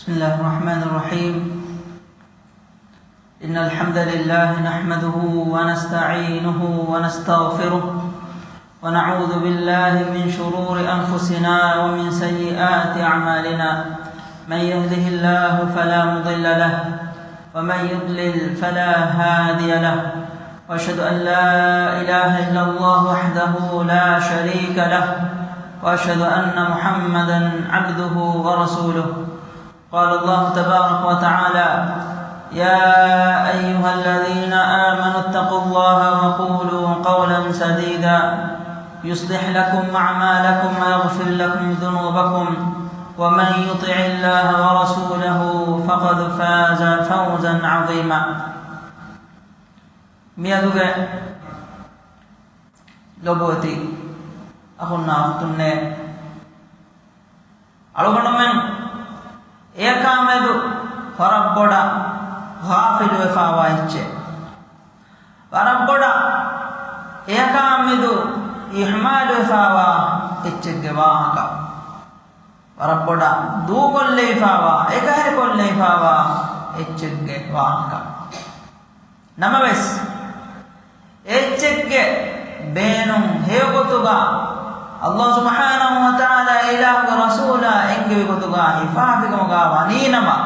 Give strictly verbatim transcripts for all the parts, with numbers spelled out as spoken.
بسم الله الرحمن الرحيم. إن الحمد لله نحمده ونستعينه ونستغفره، ونعوذ بالله من شرور أنفسنا ومن سيئات أعمالنا. من يهده الله فلا مضل له، ومن يضلل فلا هادي له. وأشهد أن لا إله إلا الله وحده لا شريك له، وأشهد أن محمدا عبده ورسوله. قال الله تبارك وتعالى: يا أيها الذين آمنوا اتقوا الله وقولوا قولا سديدا، يصلح لكم أعمالكم ويغفر لكم ذنوبكم، ومن يطع الله ورسوله فقد فاز فوزا عظيما. މިއަދުގެ ލޮބުވެތި އަޚުންނާ އުޚްތުންނޭ، އަޅުގަނޑުމެން އެޔަކާމެދު ވަރަށް ބޮޑަށް ޣާފިލުވެފާވާ އެއްޗެއް، ވަރަށް ބޮޑަށް އެޔަކާމެދު އިހްމާލުވެފާވާ އެއްޗެއްގެ ވާހަކަ، ވަރަށް ބޮޑަށް ދޫކޮށްލެވިފާވާ، އެކަހެރިކޮށްލެވިފާވާ އެއްޗެއްގެ ވާހަކަ. ނަމަވެސް، އެއްޗެއްގެ ބޭނުން ހެޔޮގޮތުގަ ﷲ ސުބްޙާނަހޫ ވަތަޢާލާ އިލާހުގެ ރަސޫލާ އެންގެވި ގޮތުގަ ހިފާފިކަމުގަ ވަނީނަމަ،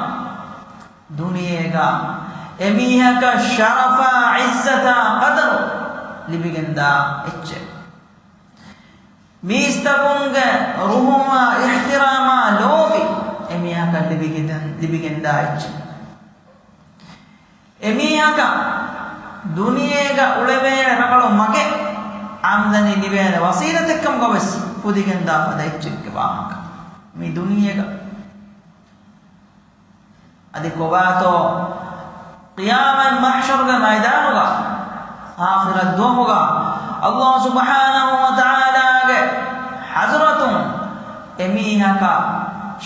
ދުނިޔޭގަ އެމީހަކަށް ޝަރަފާ، ޢިއްޒަތާ، ޤަދަރު ލިބިގެންދާ އެއްޗެއް. މީސްތަކުންގެ ރުހުމާ، އިޙްތިރާމާ ލޯބި އެމީހަކަށް ލިބިގެން، ލިބިގެންދާ އެއްޗެއް. އެމީހަކަށް ދުނިޔޭގަ އުޅެވޭނެ ރަނގަޅު މަގެއް، އާމްދަނީ ލިބޭނެ ވަސީލަތެއްކަމުގަ ވެސް ފުދިގެންދާ ފަދަ އެއްޗެއްގެ ވާހަކަ. މި ދުނިޔޭގަ އަދި ކޮބާތޯ ޤިޔާމަތް މަޙްޝަރުގެ މައިދާނުގަ، އާޚިރަތް ދުވަހުގަ، ﷲ ސުބްޙާނަހޫ ވަތަޢާލާގެ ޙަޟްރަތުން އެމީހަކަށް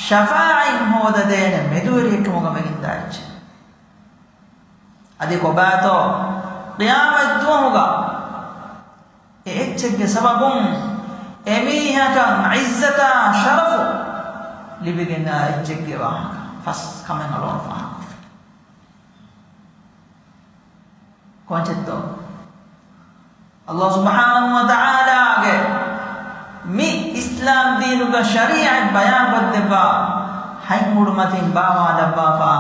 ޝަފާޢަތް ހޯދަދޭނެ މެދުވެރިއެއްކަމުގަ ވެގެންދާ އެއްޗެއް. އަދި ކޮބާތޯ ޤިޔާމަތް ދުވަހުގަ އެ އެއްޗެއްގެ ސަބަބުން އެމީހަކަށް ޢިއްޒަތާ ޝަރަފު ލިބިގެންދާ އެއްޗެއްގެ ވާހަކަ ފަސް ކަމެއް އަޅުގަނޑު ފާހަގަކޮށްފި. ކޮންޗެއްތޯ؟ ﷲ ސުބްޙާނަހޫ ވަތަޢާލާގެ މި އިސްލާމް ދީނުގަ ޝަރީޢަތް ބަޔާންކޮށްދެއްވާ، ހަތް އުޑުމަތިން ބާވާލައްވާފާ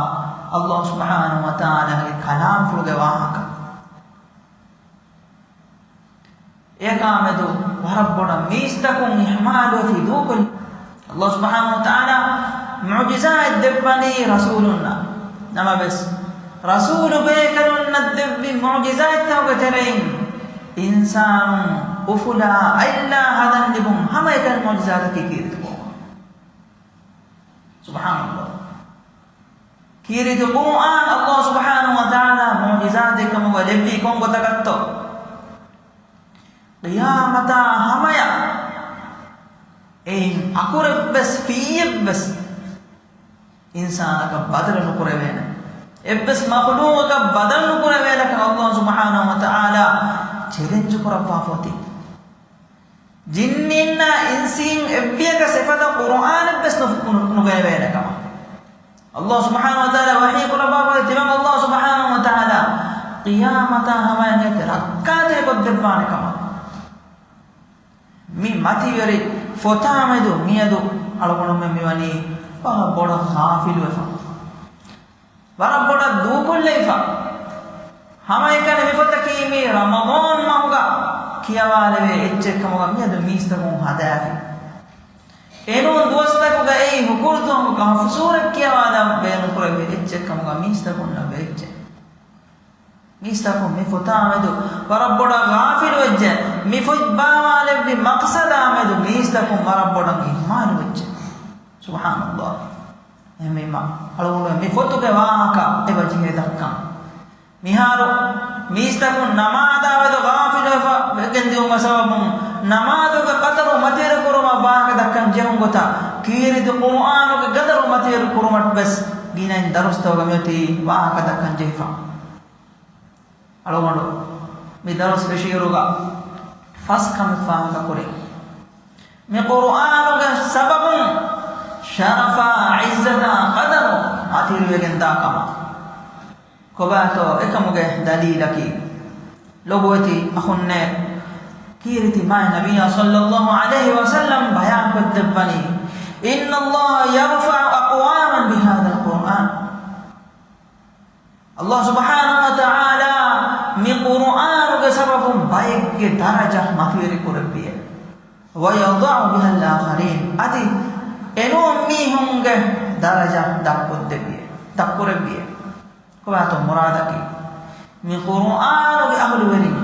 ﷲ ސުބްޙާނަހޫ ވަތަޢާލާގެ ކަލާމްފުޅުގެ ވާހަކަ. އެކާމެދު ވަރަށް ބޮޑަށް މީސްތަކުން އިހްމާލުވެފި ދޫކޮށް، ﷲ ސުބްޙާނަހޫ ވަތަޢާލާ މުޢުޖިޒާތް ދެއްވަނީ ރަސޫލުންނަށް. ނަމަވެސް، ރަސޫލު ބޭކަލުންނަށް ދެއްވި މުޢުޖިޒާތްތަކުގެ ތެރެއިން އިންސާނުން އުފުލާ އަތްލާ ހަދަން ލިބުނު ހަމައެކަނި މުޢުޖިޒާތަކީ ކީރިތި ޤުރުއާން. ސުބްޙާނަﷲ. ކީރިތި ޤުރުއާން ﷲ ސުބްޙާނަހޫ ވަތަޢާލާ މުޢުޖިޒާތެއް ކަމުގަ ލެއްވީ ކޮން ގޮތަކަށްތޯ؟ ޤިޔާމަތާ ހަމަޔަށް އެއިން އަކުރެއްވެސް ފިއްޔެއްވެސް އިންސާނަކަށް ބަދަލު ނުކުރެވޭނެ. އެއްވެސް މަޚްލޫޤަކަށް ބަދަލު ނުކުރެވޭނެކަން ﷲ ސުބްޙާނަހޫ ވަތަޢާލާ ޗެލެންޖު ކުރައްވާފަ އޮތީ. ޖިންނީންނާ އިންސީން އެއްވިޔަކަސް އެފަދަ ޤުރުއާނެއްވެސް ނު-، ނު-، ނުގައިވޭނެ ކަމަށް. ﷲ ސުބްޙާނަހޫ ވަތަޢާލާ ވަޙީ ކުރައްވާފައި ތިމަން ﷲ ސުބްޙާނަހޫ ވަތަޢާލާ ޤިޔާމަތާ ހަމަޔަށް އެތި ރައްކާތެރިކޮށްދެއްވާނެ ކަމަށް. މި މަތިވެރި ފޮތާމެދު މިއަދު އަޅުގަނޑުމެން މިވަނީ ވަރަށް ބޮޑަށް ޣާފިލުވެފަ. ވަރަށް ބޮޑަށް ދޫކޮށްލެވިފަ. ހަމައެކަނި މިފޮތަކީ މި ރަމަޟާން މަހުގަ ކިޔަވާލެވޭ އެއްޗެއްކަމުގަ މިއަދު މީސްތަކުން ހަދާފި. އެނޫން ދުވަސްތަކުގަ އެއީ ހުކުރުދުވަހު ކަހުފު ސޫރަތް ކިޔަވާލަން ބޭނުންކުރެވޭ އެއްޗެއްކަމުގަ މީސްތަކުންނަށް ވެއްޖެ. މީސްތަކުން މި ފޮތާމެދު ވަރަށް ބޮޑަށް ޣާފިލުވެއްޖެ. މި ފޮތް ބާވާލެއްވި މަޤްޞަދާމެދު މީސްތަކުން ވަރަށް ބޮޑަށް އިހްމާލުވެއްޖެ. ސުބްޙާނަﷲ. އެހެންވީމަ، އަޅުގަނޑު މި ފޮތުގެ ވާހަކަ އެބަ ޖެހޭ ދައްކަން. މިހާރު މީސްތަކުން ނަމާދާމެދު ޣާފިލުވެފަ ވެގެން ދިއުމުގެ ސަބަބުން، ނަމާދުގެ ޤަދަރު މަތިވެރިކުރުމަށް ވާހަކަ ދައްކަން ޖެހުން ގޮތަށް، ކީރިތި ޤުރުއާނުގެ ޤަދަރު މަތިވެރިކުރުމަށް ވެސް ގިނައިން ދަރުސްތަކުގަ މިއޮތީ ވާހަކަ ދައްކަން ޖެހިފަ. އަޅުގަނޑު މި ދަރުސް ފެށިއިރުގަ ފަސް ކަމެއް ފާހަގަކުރި. މި ޤުރުއާނުގެ ސަބަބުން ޝަރަފާ، ޢިއްޒަތާ، ޤަދަރު ވެގެންދާ ކަމަށް. ކޮބާތޯ އެކަމުގެ ދަލީލަކީ؟ ލޮބުވެތި އަޚުންނޭ، ކީރިތި މާތް ނަބިއްޔާ ޞައްލައްލާހު ޢަލައިހި ވަސައްލަމް ބަޔާންކޮށްދެއްވަނީ، إن الله يرفع أقواما بهذا القرآن. ﷲ ސުބްޙާނަހޫ ވަތަޢާލާ މި ޤުރުއާނުގެ ސަބަބުން ބައެއްގެ ދަރަޖަ މަތިވެރި ކުރެއްވިއޭ. ويضع بها الآخرين. އަދި އެނޫން މީހުންގެ ދަރަޖަ ދަށްކޮށްދެއްވިއޭ، ދަށްކުރެއްވިއޭ. ކޮބާތޯ މުރާދަކީ؟ މި ޤުރުއާނުގެ އަހުލުވެރިން،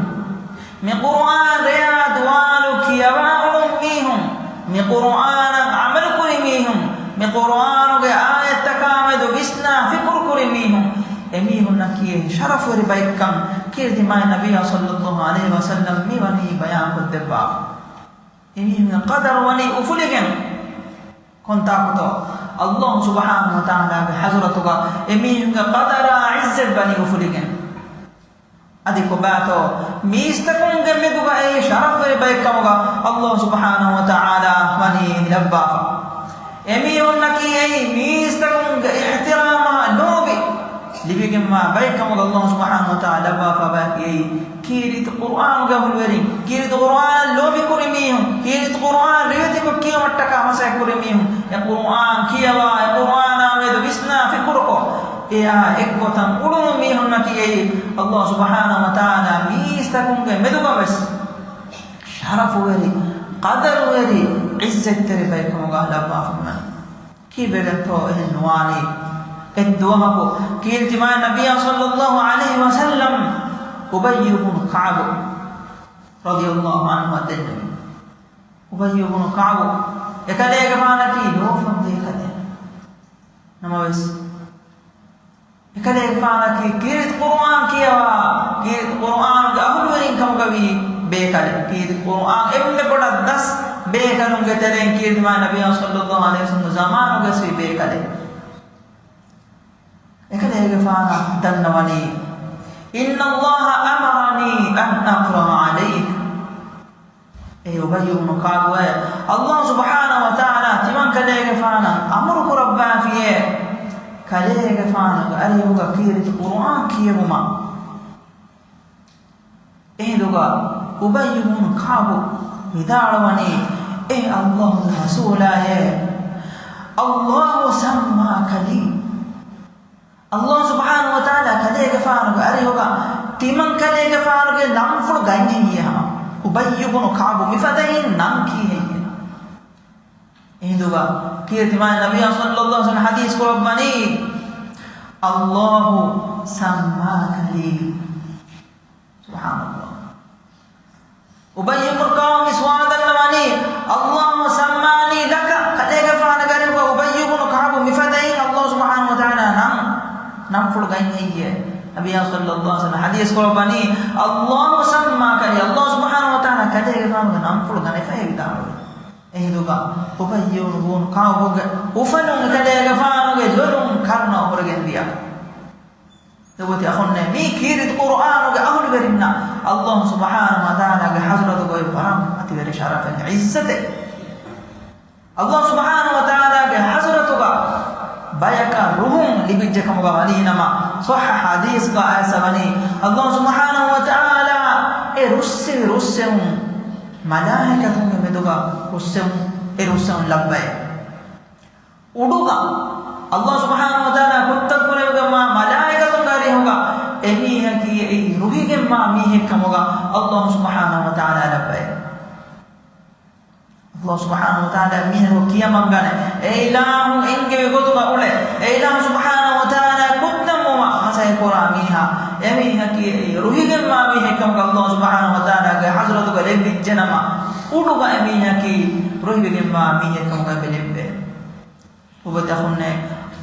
މި ޤުރުއާން ރެޔާ ދުވާލު ކިޔަވާ އުޅުނު މީހުން، މި ޤުރުއާނަށް ޢަމަލުކުރި މީހުން، މި ޤުރުއާނުގެ އާޔަތްތަކާމެދު ވިސްނާ ފިކުރުކުރި މީހުން، އެމީހުންނަކީ ޝަރަފުވެރި ބައެއްކަން ކީރިތި މާތް ނަބިއްޔާ ޞައްލައްލާހު ޢަލައިހި ވަސައްލަމް މި ވަނީ ބަޔާންކޮށްދެއްވާފަ. އެމީހުންގެ ޤަދަރު ވަނީ އުފުލިގެން. ކޮންތާކުތޯ؟ ﷲ ސުބްޙާނަހޫ ވަތަޢާލާގެ ޙަޟްރަތުގަ އެމީހުންގެ ޤަދަރާ ޢިއްޒަތް ވަނީ އުފުލިގެން. އަދި ކޮބާތޯ؟ މީސްތަކުންގެ މެދުގައި ޝަރަފުވެރި ބައެއްކަމުގަ ﷲ ސުބްޙާނަހޫ ވަތަޢާލާ ވަނީ ލައްވާފަ. އެމީހުންނަކީ އެއީ މީސްތަކުންގެ އިޙްތިރާމާ ލޯބި ލިބިގެންވާ ބައެއްކަމުގަ ﷲ ސުބްޙާނަހޫ ވަތަޢާލާ ލައްވާފަ ބައެއް އެއީ ކީރިތި ޤުރުއާނުގެ އަހުލުވެރިން، ކީރިތި ޤުރުއާނަށް ލޯބިކުރި މީހުން، ކީރިތި ޤުރުއާން ރިވެތިކޮށް ކިޔުމަށްޓަކާ މަސައްކަތްކުރި މީހުން، އެ ޤުރުއާން ކިޔަވާ، އެ ޤުރުއާނާ މެދު ވިސްނާ ފިކުރުކޮށް، އެއާ އެއްގޮތަށް އުޅުނު މީހުންނަކީ އެއީ ﷲ ސުބްޙާނަހޫ ވަތަޢާލާ މީސްތަކުންގެ މެދުގަވެސް ޝަރަފުވެރި، ޤަދަރުވެރި، ޢިއްޒަތްތެރި ބައެއްކަމުގަ ލައްވާފަ ވަނީ. ކީއްވެގެންތޯ އެހެން ނުވާނީ؟ އެއްދުވަހަކު ކީރިތި މާތް ނަބިއްޔާ ޞައްލައްލާހު ޢަލައިހި ވަސައްލަމް އުބައްޔު ބުނު ކަޢުބު ރަޟިޔައްލާހު ޢަންހު އަށް ދެންނެވި. އުބައްޔު ބުނު ކަޢުބު އެކަލޭގެފާނަކީ ލޯފަން ބޭކަލެއް. ނަމަވެސް، އެކަލޭގެފާނަކީ ކީރިތި ޤުރުއާން ކިޔަވާ، ކީރިތި ޤުރުއާނުގެ އަހުލުވެރިން ކަމުގަ ވީ ބޭކަލެއް. ކީރިތި ޤުރުއާން އެންމެ ބޮޑަށް ދަސް ބޭކަލުންގެ ތެރެއިން ކީރިތި މާތް ނަބިއްޔާ ޞައްލައްލާހު ޢަލައިހި ވަސައްލަމްގެ ޒަމާނުގަ ވެސް ވީ ބޭކަލެއް. އެކަލޭގެފާނަށް ދަންނަވަނީ، إن الله أمرني أن أقرأ عليك. އޭ އުބައްޔު ބުނު ކަޢުބޭ، ﷲ ސުބްޙާނަހޫ ވަތަޢާލާ ތިމަން ކަލޭގެފާނަށް އަމުރު ކުރައްވާފިޔޭ، ކަލޭގެފާނުގެ އަރިހުގަ ކީރިތި ޤުރުއާން ކިޔެވުމަށް. އެހިނދުގަ އުބައްޔު ބުނު ކަޢުބު ވިދާޅުވަނީ، އޭ ﷲ ގެ ރަސޫލާއޭ، الله سماك لي. ﷲ ސުބްޙާނަހޫ ވަތަޢާލާ ކަލޭގެފާނުގެ އަރިހުގަ ތިމަން ކަލޭގެފާނުގެ ނަންފުޅު ގަތްހެއްޔޭ ހަމަ. އުބައްޔު ބުނު ކަޢުބު މިފަދައިން ނަން ކީހެއްޔޭ؟ އެހިނދުގަ ކީރިތި މާތް ނަބިއްޔާ ޞައްލައްލާހު ޢަލައިހި ވަސައްލަމް ޙަދީޘް ކުރައްވަނީ، الله سماك لي. ސުބްޙާނަﷲ. އުބައްޔު ބުނު ކަޢުބު މި ސުވާލު ދަންނަވަނީ، الله سماني لك، ކަލޭގެފާނުގެ އަރިހުގަ އުބައްޔު ބުނު ކަޢުބު މިފަދައިން ﷲ ސުބްޙާނަހޫ ވަތަޢާލާ ނަން، ނަންފުޅު ގަތްހެއްޔޭ؟ ނަބިއްޔާ ޞައްލައްލާހު ޢަލައިހި ވަސައްލަމް ޙަދީޘް ކުރައްވަނީ، الله سماك لي، ﷲ ސުބްޙާނަހޫ ވަތަޢާލާ ކަލޭގެފާނުގެ ނަންފުޅު ގަނެފައޭ ވިދާޅުވި. އެހިނދުގަ އުބައްޔު ބުނު ކަޢުބުގެ އުފަލުން ކަލޭގެފާނުގެ ލޮލުން ކަރުނަ އުފުރެގެން ދިޔަ. ލޮބުވެތި އަޚުންނޭ، މީ ކީރިތި ޤުރުއާނުގެ އަހުލުވެރިންނަށް ﷲ ސުބްޙާނަހޫ ވަތަޢާލާގެ ޙަޟްރަތުގައި ވަރަށް މަތިވެރި ޝަރަފެއް، ޢިއްޒަތެއް. ﷲ ސުބްޙާނަހޫ ވަތަޢާލާގެ ޙަޟްރަތުގަ ބަޔަކަށް ރުހުން ލިބިއްޖެ ކަމުގަ ވަނީ ނަމަ، ޞައްޙަ ޙަދީޘްގަ އައިސް ވަނީ، ﷲ ސުބްޙާނަހޫ ވަތަޢާލާ އެ ރުއްސެވި ރުއްސެވުން މަލާއިކަތުންގެ މެދުގަ ރުއްސެވުން، އެ ރުއްސެވުން ލައްވައޭ. އުޑުގަ ﷲ ސުބްޙާނަހޫ ވަތަޢާލާ ކުށްތައް ކުރެވިގެންވާ މަލާއިކަތުންގެ އަރިހުގަ އެމީހަކީ އެއީ ރުހިގެންވާ މީހެއް ކަމުގަ ﷲ ސުބްޙާނަހޫ ވަތަޢާލާ ލައްވައޭ. ﷲ ސުބްޙާނަހޫ ވަތަޢާލާ މީހަކު ކިޔަމަންގަނެ، އެ އިލާހު އެންގެވި ގޮތުގަ އުޅެ، އެ އިލާހު ސުބްޙާނަހޫ ވަތަޢާލާ ކުށްތައް މޮމަށް މަސައްކަތް ކުރާ މީހާ، އެމީހަކީ އެއީ ރުހިގެންވާ މީހެއް ކަމުގަ ﷲ ސުބްޙާނަހޫ ވަތަޢާލާގެ ޙަޟްރަތުގަ ލެއްވިއްޖެ ނަމަ، އުޑުގަ އެމީހަކީ ރުހިވެގެންވާ މީހެއް ކަމުގަ އެބަ ލެއްވޭ. ލޮބުވެތި އަޚުންނޭ،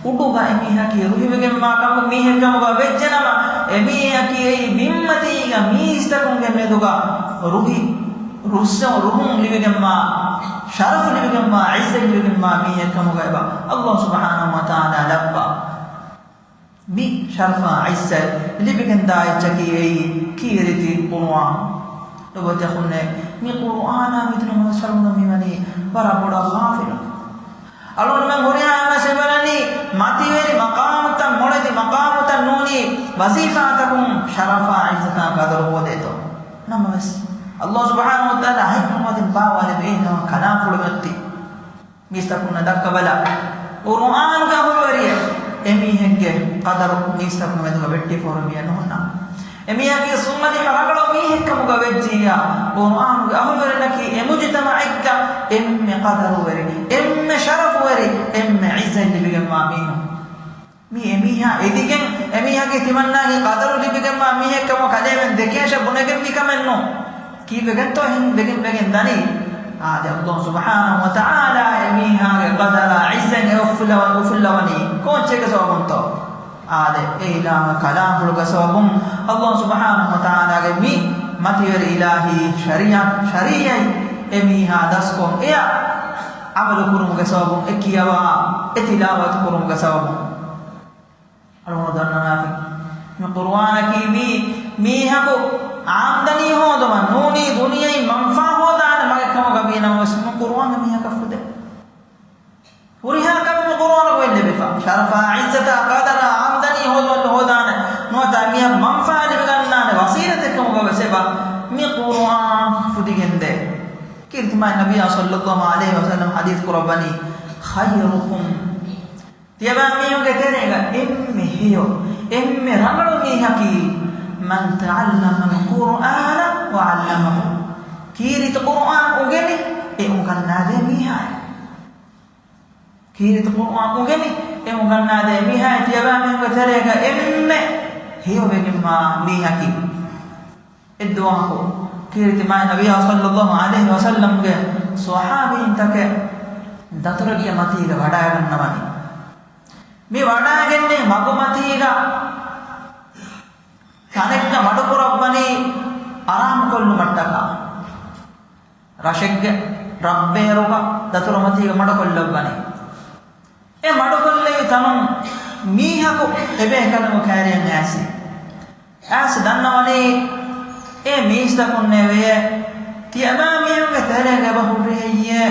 އުޑުގަ އެމީހަކީ ރުހިވެގެންވާ ކަމު މީހެއް ކަމުގަ ވެއްޖެނަމަ، އެމީހަކީ އެއީ ބިންމަތީގަ މީސްތަކުންގެ މެދުގަ ރުހި، ރުއްސެވުން، ރުހުން ލިބިގެންވާ، ޝަރަފު ލިބިގެންވާ، ޢިއްޒަތް ލިބިގެންވާ މީހެއް ކަމުގަ އެބަ ﷲ ސުބްޙާނަހޫ ވަތަޢާލާ ލައްވާ. މި ޝަރަފާ ޢިއްޒަތް ލިބިގެންދާ އެއްޗަކީ އެއީ ކީރިތި ޤުރުއާން. ލޮބުވެތި އަޚުންނޭ، މި ޤުރުއާނާ މެދު ނަމަވެސް އަޅުގަނޑު މިވަނީ ވަރަށް ބޮޑަށް ޣާފިލު. އަޅުގަނޑުމެން ހުރިހާ އެންމެސް އެބަރަނީ މަތިވެރި މަޤާމުތައް ނޫނީ ވަޒީފާތަކުން ޝަރަފާ ޢިއްޒަތާ ޤަދަރު ހޯދޭތޯ؟ ނަމަވެސް، ﷲ ސުބްޙާނަހޫ ވަތަޢާލާ ޙިކްމަތުން ބާވާލެއްވި އެހެން ކަލާމްފުޅު މިއޮތީ. މީސްތަކުންނަށް ދައްކަބަލަ، ޤުރުއާނުގެ އަހުލުވެރިއެއް އެމީހެއްގެ ޤަދަރު މީސްތަކުން މެދުގަ ވެއްޓިފަ ހުރެ މިއެއް ނުހުންނާނެ. އެމީހަކީ ސުންނަތި ރަނގަޅު މީހެއްކަމުގަ ވެއްޖިއްޔާ، ޤުރުއާނުގެ އަހުލުވެރިންނަކީ އެ މުޖުތަމަޢެއްގަ އެންމެ ޤަދަރުވެރި، އެންމެ ޝަރަފުވެރި، އެންމެ ޢިއްޒަތް ލިބިގެންވާ މީހުން. މީ އެމީހާ އެދިގެން، އެމީހާގެ ތިމަންނާގެ ޤަދަރު ލިބިގެންވާ މީހެއްކަމަށް ކަލޭމެން ދެކޭށޭ ބުނެގެންވީ ކަމެއްނޫން. ކީއްވެގެންތޯ އެހެން ވެގެން ވެގެން ދަނީ؟ އާދެ، ﷲ ސުބްޙާނަހޫ ވަތަޢާލާ އެމީހާގެ ޤަދަރާ ޢިއްޒަތް އެ އުފުއްލަވަން، އުފުއްލަވަނީ ކޯއްޗެއްގެ ސަބަބުންތޯ؟ އާދެ، އެ އިލާހުގެ ކަލާމްފުޅުގެ ސަބަބުން ﷲ ސުބްޙާނަހޫ ވަތަޢާލާގެ މި މަތިވެރި އިލާހީ ޝަރީޢަތް، ޝަރީޢަތް އެމީހާ ދަސްކޮށް، އެއަށް ޢަމަލު ކުރުމުގެ ސަބަބުން، އެ ކިޔަވާ، އެ ތިލާވަތު ކުރުމުގެ ސަބަބުން. އަޅުގަނޑު ދަންނަވާފި، މި ޤުރުއާނަކީ މީ، މީހަކު އާމްދަނީ ހޯދުމަށް ނޫނީ، ދުނިޔެއިން މަންފާ ހޯދާނެ މަގެއް ކަމުގަ ވީ ނަމަވެސް، މި ޤުރުއާން އެމީހަކަށް ފުދޭ. ހުރިހާ ކަމެއް މި ޤުރުއާނަށް އޮތް ލިބިފަ. ޝަރަފާ، ޢިއްޒަތާ، ޤަދަރާ، އާމްދަނީ ހޯދުމަށް ހޯދާނެ. ނުވަތަ މީހަކު މަންފާ ލިބިގަންނާނެ ވަސީލަތެއް ކަމުގަ ވެސް އެބަ މި ޤުރުއާން ފުދިގެންދޭ. ކީރިތި މާތް ނަބިއްޔާ ޞައްލައްލާހު ޢަލައިހި ވަސައްލަމް ޙަދީޘް ކުރައްވަނީ، ޚައިރުކުމް، ތިޔަބައިމީހުންގެ ތެރޭގަ އެންމެ ހެޔޮ، އެންމެ ރަނގަޅު މީހަކީ، مَنْ تَعَلَّمَ الْقُرْآنَ وَعَلَّمَهُ، ކީރިތި ޤުރުއާން އުނގެނި އެ އުނގަންނާދޭ މީހާއެއް. ކީރިތި ޤުރުއާން އުނގެނި އެ އުނގަންނާދޭ މީހާއެއް ތިޔަބައިމީހުންގެ ތެރޭގަ އެންމެ ހެޔޮވެގެންވާ މީހަކީ. އެއްދުވަހަކު ކީރިތި މާތް ނަބިއްޔާ ޞައްލައްލާހު ޢަލައިހި ވަސައްލަމްގެ ޞަޙާބީންތަކެއް ދަތުރެއްގެ މަތީގަ ވަޑައިގަންނަވަނީ. މި ވަޑައިގެންނެވި މަގުމަތީގަ ތަނެއްގަ މަޑުކުރައްވަނީ އަރާމުކޮށްލުމަށްޓަކާ. ރަށެއްގެ ރަށްބޭރުގަ ދަތުރުމަތީގަ މަޑުކޮށްލައްވަނީ. އެ މަޑުކޮށްލެވި ތަނުން މީހަކު އެބޭކަލުންގެ ކައިރިއަށް އައިސް. އައިސް ދަންނަވަނީ އެ މީސްތަކުންނޭވެޔޭ، ތިޔަބައިމީހުންގެ ތެރޭގަ އެބަ ހުރި ހެއްޔޭ؟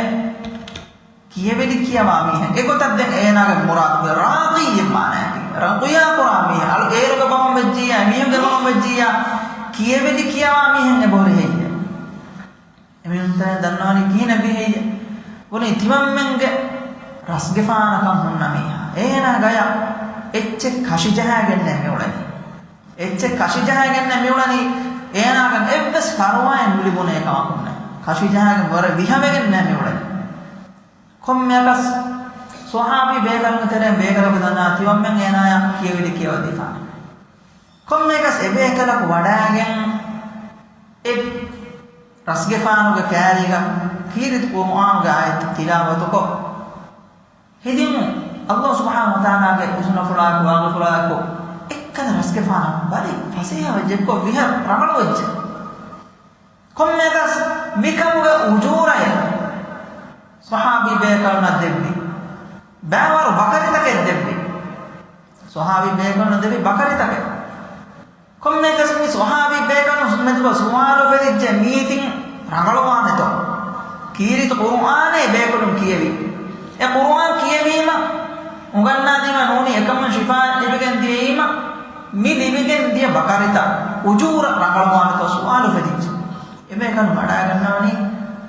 ކިޔެވިދި ކިޔަވާ މީހެއް. އެގޮތަށް ދެން އޭނާގެ މުރާދުގެ ރާޤީއެއް މާނައަކީ، ރުޤުޔާ ކުރާ މީހެއް. އަޅު އޭރުގެ ބަހުން ވެއްޖިއްޔާ، އެމީހުންގެ ބަހުން ވެއްޖިއްޔާ، ކިޔެވިދި ކިޔަވާ މީހެއް އެބަހުރި ހެއްޔޭ؟ އެމީހުން ދަންނަވަނީ ކިހިނެއްވީ ހެއްޔޭ؟ ބުނީ ތިމަންމެންގެ ރަސްގެފާނަކަށް ހުންނަ މީހާ. އޭނާ ގަޔަށް އެއްޗެއް ކަށިޖަހައިގެންނޭ މިއުޅެނީ. އެއްޗެއް ކަށިޖަހައިގެންނޭ މިއުޅެނީ. އޭނާގެ އެއްވެސް ފަރުވާއެއް ނުލިބުނޭ ކަމަކުންނޭ. ކަށިޖަހައިގެން ވަރަށް ވިހަވެގެންނޭ މިއުޅެނީ. ކޮންމެއަކަސް ޞަޙާބީ ބޭކަލުންގެ ތެރެއިން ބޭކަލަކު ދަންނަވާ ތިމަންމެން އޭނާޔަށް ކިޔެވިދި ކިޔަވަދީފާނެ. ކޮންމެއަކަސް އެބޭކަލަކު ވަޑައިގެން އެ ރަސްގެފާނުގެ ކައިރީގަ ކީރިތި ޤުރުއާނުގެ އާޔަތެއް ތިލާވަތުކޮށް، ހެދިމު ﷲ ސުބްޙާނަހޫ ވަތަޢާލާގެ އިޒުނަފުޅާއެކު، ވާގިފުޅާއެކު އެއްކަލަ ރަސްގެފާނަށް ބަލި ފަސޭހަވެއްޖެ، އެއްކޮށް ވިހަ ރަނގަޅުވެއްޖެ. ކޮންމެއަކަސް މިކަމުގެ އުޖޫރައެއް ޞަޙާބީ ބޭކަލުންނަށް ދެއްވި. ބައިވަރު ބަކަރިތަކެއް ދެއްވި. ޞަޙާބީ ބޭކަލުންނަށް ދެއްވި ބަކަރިތަކެއް. ކޮންމެއަކަސް މި ޞަޙާބީ ބޭކަލުން މެދުގަ ސުވާލު އުފެދިއްޖެ މީތިން ރަނގަޅުވާނެތޯ؟ ކީރިތި ޤުރުއާނޭ ބޭކަލުން ކިޔެވި. އެ ޤުރުއާން ކިޔެވީމަ، އުނގަންނާދީމަ ނޫނީ އެކަމުން ޝިފާ ލިބިގެން ދިޔައީމަ، މި ލިބިގެން ދިޔަ ބަކަރިތައް އުޖޫރަ ރަނގަޅުވާނެތޯ ސުވާލު އުފެދިއްޖެ. އެބޭކަލުން ވަޑައިގަންނަވަނީ